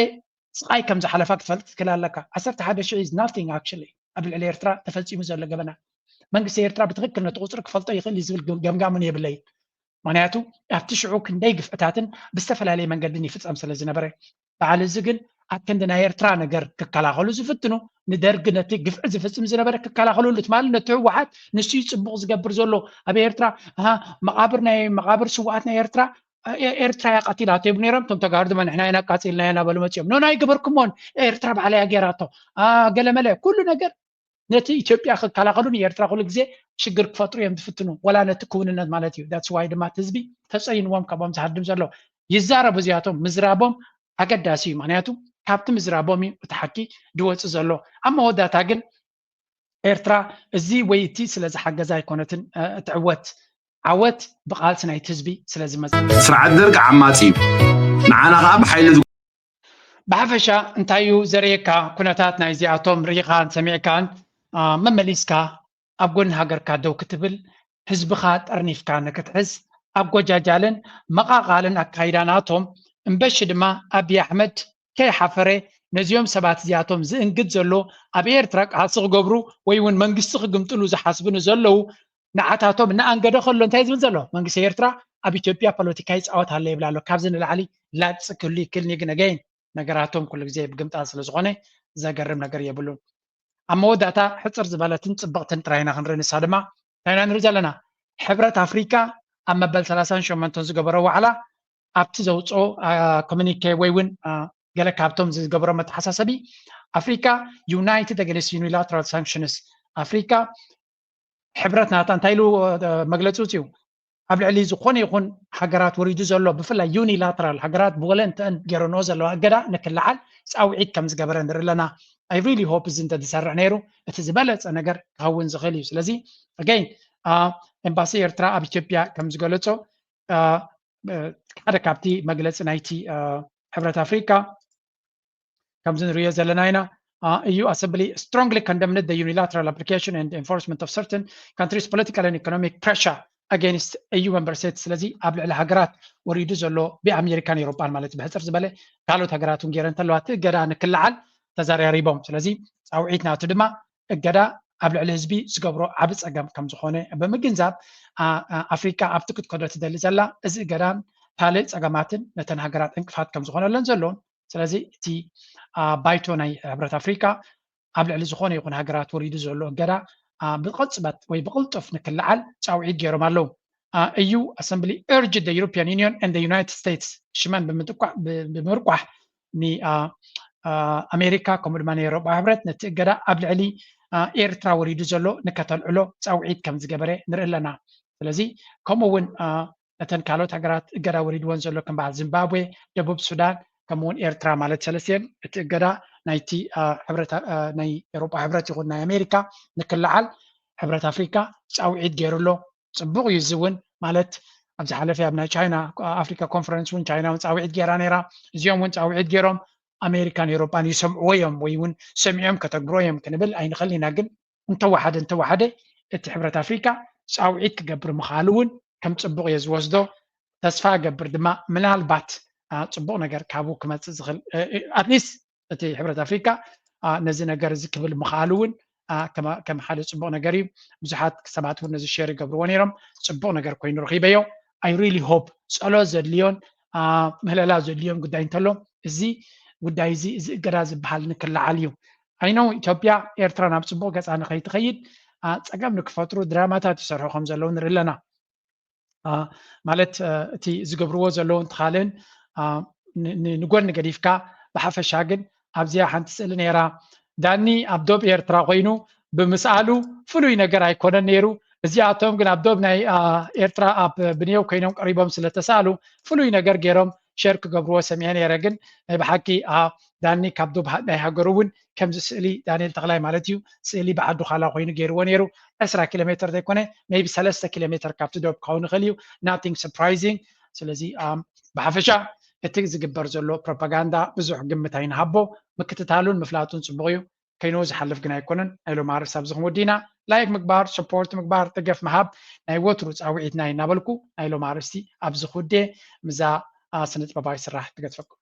ስቃይ ከም ዝሓለፋ ክትፈልጥ ትክእል ኣለካ። ዓሰርተ ሓደ ሽሕ is nothing actually ኣብ ልዕሊ ኤርትራ ተፈፂሙ ዘሎ ገበና መንግስቲ ኤርትራ ብትክክል ነቲ ቁፅሪ ክፈልጦ ይክእል እዩ ዝብል ገምጋም እውን የብለይን። ምክንያቱ ኣብቲ ሽዑ ክንደይ ግፍዕታትን ብዝተፈላለየ መንገድን ይፍፀም ስለ ዝነበረ በዓል እዚ ግን ኣብ ክንዲ ናይ ኤርትራ ነገር ክከላኸሉ ዝፍትኑ ንደርጊ ነቲ ግፍዒ ዝፍፅም ዝነበረ ክከላኸልሉ ትማሊ ነቲ ህወሓት ንሱ እዩ ፅቡቅ ዝገብር ዘሎ ኣብ ኤርትራ መቃብር ናይ መቃብር ስውኣት ናይ ኤርትራ ኤርትራ እያ ቀቲላቶ ይብሉ ነይሮም። እቶም ተጋሩ ድማ ንሕና ኢና ኣቃፂልና ኢና እናበሉ መፂኦም ኖ ናይ ገበርኩሞን ኤርትራ ባዕላ እያ ገይራቶ ገለመለ ኩሉ ነገር ነቲ ኢትዮጵያ ክከላኸሉ ንኤርትራ ኩሉ ግዜ ሽግር ክፈጥሩ እዮም ዝፍትኑ ወላ ነቲ ክውንነት ማለት እዩ። That's why ድማ እቲ ህዝቢ ተፀይንዎም ካብኦም ዝሃድም ዘሎ ይዛረቡ እዚኣቶም ምዝራቦም ኣገዳሲ እዩ። ምክንያቱ ካብቲ ምዝራቦም እዩ እቲ ሓቂ ዝወፅእ ዘሎ። ኣብ መወዳእታ ግን ኤርትራ እዚ ወይ እቲ ስለ ዝሓገዛ ኣይኮነትን እትዕወት ዓወት ብቃልሲ ናይቲ ህዝቢ ስለ ዝመፅእ። ስርዓት ደርግ ዓማፂ እዩ። ንዓና ከዓ ብሓይሊ ብሓፈሻ እንታይ እዩ ዘርእየካ ኩነታት ናይዚኣቶም ርኢኻን ሰሚዕካን መመሊስካ ኣብ ጎኒ ሃገርካ ደው ክትብል ህዝብኻ ጠርኒፍካ ንክትሕዝ ኣጎጃጃልን መቓቓልን ኣካይዳ ናቶም እምበሺ ድማ ኣብይ ኣሕመድ ከይሓፈረ ነዚኦም ሰባት እዚኣቶም ዝእንግድ ዘሎ ኣብ ኤርትራ ቃልሲ ክገብሩ ወይ እውን መንግስቲ ክግምጥሉ ዝሓስቡ ንዘለዉ ንዓታቶም እናኣንገደ ከሎ እንታይ ዝብል ዘሎ መንግስቲ ኤርትራ ኣብ ኢትዮጵያ ፖለቲካ ይፃወት ኣሎ ይብል ኣሎ። ካብዚ ንላዕሊ ላፅ ክህሉ ይክእል ግን again ነገራቶም ኩሉ ግዜ ብግምጣል ስለዝኾነ ዘገርም ነገር የብሉን። ኣብ መወዳእታ ሕፅር ዝበለትን ፅብቕትን ጥራይና ክንርኢ ንሳ ድማ እንታይ ኢና ንርኢ ዘለና ሕብረት ኣፍሪካ ኣብ መበል ሰላሳን ሸሞንተን ዝገበሮ ዋዕላ ኣብቲ ዘውፅኦ ኮሚኒኬ ወይ እውን ገለ ካብቶም ዝገበሮ መተሓሳሰቢ ኣፍሪካ united against unilateral sanctions ኣፍሪካ ሕብረት ናታ እንታይ ኢሉ መግለፂ ውፅኡ ኣብ ልዕሊ ዝኾነ ይኹን ሃገራት ወሪዱ ዘሎ ብፍላይ unilateral ሃገራት ብወለንተን ገይረንኦ ዘለዋ እገዳ ንክለዓል ፃውዒት ከም ዝገበረ ንርኢ ኣለና። I really hope እዚ እንተዝሰርዕ ነይሩ እቲ ዝበለፀ ነገር ክኸውን ዝኽእል እዩ። ስለዚ again ኤምባሲ ኤርትራ ኣብ ኢትዮጵያ ከም ዝገለፆ ሓደ ካብቲ መግለፂ ናይቲ ሕብረት ኣፍሪካ ከምዚ ንሪኦ ዘለና ኢና። EU Assembly strongly condemned the unilateral application and enforcement of certain countries political and economic pressure against EU member states ስለዚ ኣብ ልዕሊ ሃገራት ወሪዱ ዘሎ ብኣሜሪካን ኤውሮጳን ማለት ብሕፅር ዝበለ ካልኦት ሃገራት እውን ገይረ እንተለዋ እቲ እገዳ ንክለዓል ተዘራሪቦም። ስለዚ ፃውዒት ናቱ ድማ እገዳ ኣብ ልዕሊ ህዝቢ ዝገብሮ ዓቢ ጸገም ከም ዝኾነ ብምግንዛብ ኣፍሪካ ኣብቲ ክትከዶ ትደሊ ዘላ እዚ እገዳን ካልእ ጸገማትን ነተን ሃገራት ዕንቅፋት ከም ዝኾነለን ዘለውን ስለዚ እቲ ባይቶ ናይ ሕብረት ኣፍሪካ ኣብ ልዕሊ ዝኾነ ይኹን ሃገራት ወሪዱ ዘሎ እገዳ ብቕጽበት ወይ ብቕልጡፍ ንክለዓል ጻውዒት ገይሮም ኣለዉ። EU Assembly urged the European Union and the United States ሽመን ብምርቋሕ ን ኣሜሪካ ከምኡ ድማ ናይ ኤውሮጳ ሕብረት ነቲ እገዳ ኣብ ልዕሊ ኤርትራ ወሪዱ ዘሎ ንከተልዕሎ ፃውዒት ከም ዝገበረ ንርኢ ኣለና። ስለዚ ከምኡ እውን ነተን ካልኦት ሃገራት እገዳ ወሪድወን ዘሎ ከም በዓል ዚምባብዌ፣ ደቡብ ሱዳን ከምኡውን ኤርትራ ማለት ሰለስቲኤን እቲ እገዳ ናይቲ ናይ ኤውሮጳ ሕብረት ይኹን ናይ ኣሜሪካ ንክለዓል ሕብረት ኣፍሪካ ፃውዒት ገይሩ ኣሎ። ፅቡቕ እዩ። እዚ እውን ማለት ኣብ ዝሓለፈ ኣብ ናይ ቻይና ኣፍሪካ ኮንፈረንስ እውን ቻይና እውን ፃውዒት ገይራ ነይራ። እዚኦም እውን ፃውዒት ገይሮም ኣሜሪካን ኤውሮጳን ይሰምዕዎ እዮም ወይ እውን ሰሚዖም ከተግብሮ እዮም ክንብል ኣይንኽእል ኢና። ግን እንተወሓደ እንተወሓደ እቲ ሕብረት ኣፍሪካ ፃውዒት ክገብር ምኽኣሉ እውን ከም ፅቡቕ እየ ዝወስዶ። ተስፋ እገብር ድማ ምናልባት ፅቡቕ ነገር ካብኡ ክመፅእ ዝኽእል ኣትሊስት እቲ ሕብረት ኣፍሪካ ነዚ ነገር እዚ ክብል ምኽኣሉ እውን ከም ሓደ ፅቡቅ ነገር እዩ። ብዙሓት ሰባት እውን ነዚ ሸር ይገብርዎ ነይሮም። ፅቡቅ ነገር ኮይኑ ረኺበዮ። I really hope ጸሎት ዘድልዮን ምህለላ ዘድልዮን ጉዳይ እንተሎ እዚ ጉዳይ እዚ እዚ እገዳ ዝበሃል ንክለዓል እዩ። I know ኢትዮጵያ ኤርትራ ናብ ፅቡቅ ገፃ ንከይትኸይድ ፀገም ንክፈጥሩ ድራማታት ይሰርሑ ከም ዘለዉ ንርኢ ኣለና። ማለት እቲ ዝገብርዎ ዘለዉ እንትኻልን ንጎኒ ገዲፍካ ብሓፈሻ ግን ኣብዚኣ ሓንቲ ስእሊ ነይራ። ዳኒ ኣብ ዶብ ኤርትራ ኮይኑ ብምስኣሉ ፍሉይ ነገር ኣይኮነን ነይሩ። እዚኣቶም ግን ኣብ ዶብ ናይ ኤርትራ ኣብ ብንየው ኮይኖም ቀሪቦም ስለተሳኣሉ ፍሉይ ነገር ገይሮም ሸር ክገብርዎ ሰሚዐ ነይረ። ግን ናይ ብሓቂ ዳኒ ካብ ዶብ ናይ ሃገሩ እውን ከምዚ ስእሊ ዳንኤል ተኽላይ ማለት እዩ ስእሊ ብዓዱ ካላ ኮይኑ ገይርዎ ነይሩ። ዕስራ ኪሎ ሜትር ዘይኮነ maybe ሰለስተ ኪሎ ሜትር ካብቲ ዶብ ክኸውን ይኽእል እዩ። Nothing surprising። ስለዚ ብሓፈሻ እቲ ዝግበር ዘሎ ፕሮፓጋንዳ ብዙሕ ግምት ኣይንሃቦ። ምክትታሉን ምፍላጡን ፅቡቕ እዩ። ከይኑ ዝሓልፍ ግን ኣይኮነን። ናይ ሎም ኣርእስቲ ኣብዚ ክንወዲ ኢና። ላይክ ምግባር፣ ሰፖርት ምግባር፣ ደገፍ ምሃብ ናይ ወትሩ ፃውዒትና እዩ እናበልኩ ናይ ሎም ኣርእስቲ ኣብዚ ክውዴ ምዛ ስነ ጥበባዊ ስራሕ ትገድፈኩም።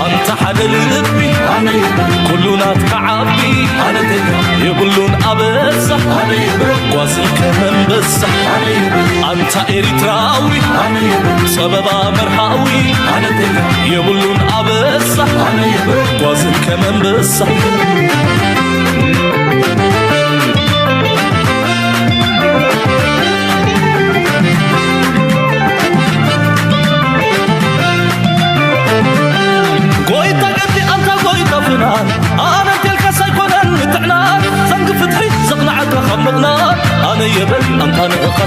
ኣንታ ሓደ ልቢ ኩሉ ናትካ ዓቢ የብሉን ኣበሳ ጓዝን ከመንበሳ ኣንታ ኤሪትራዊ ጸበባ መርሃዊ የብሉን ኣበሳ ጓዝን ከመንበሳ ጎይታ ገዲ ኣንታ ጎይታ ፍናን ኣነ እንቴልካስ ኣይኮነን ምትዕናን ዘንጊ ፍትሒ ዘቕንዓካ ካብ ምቕናን ኣነ የበል ኣንታ ንእኻስ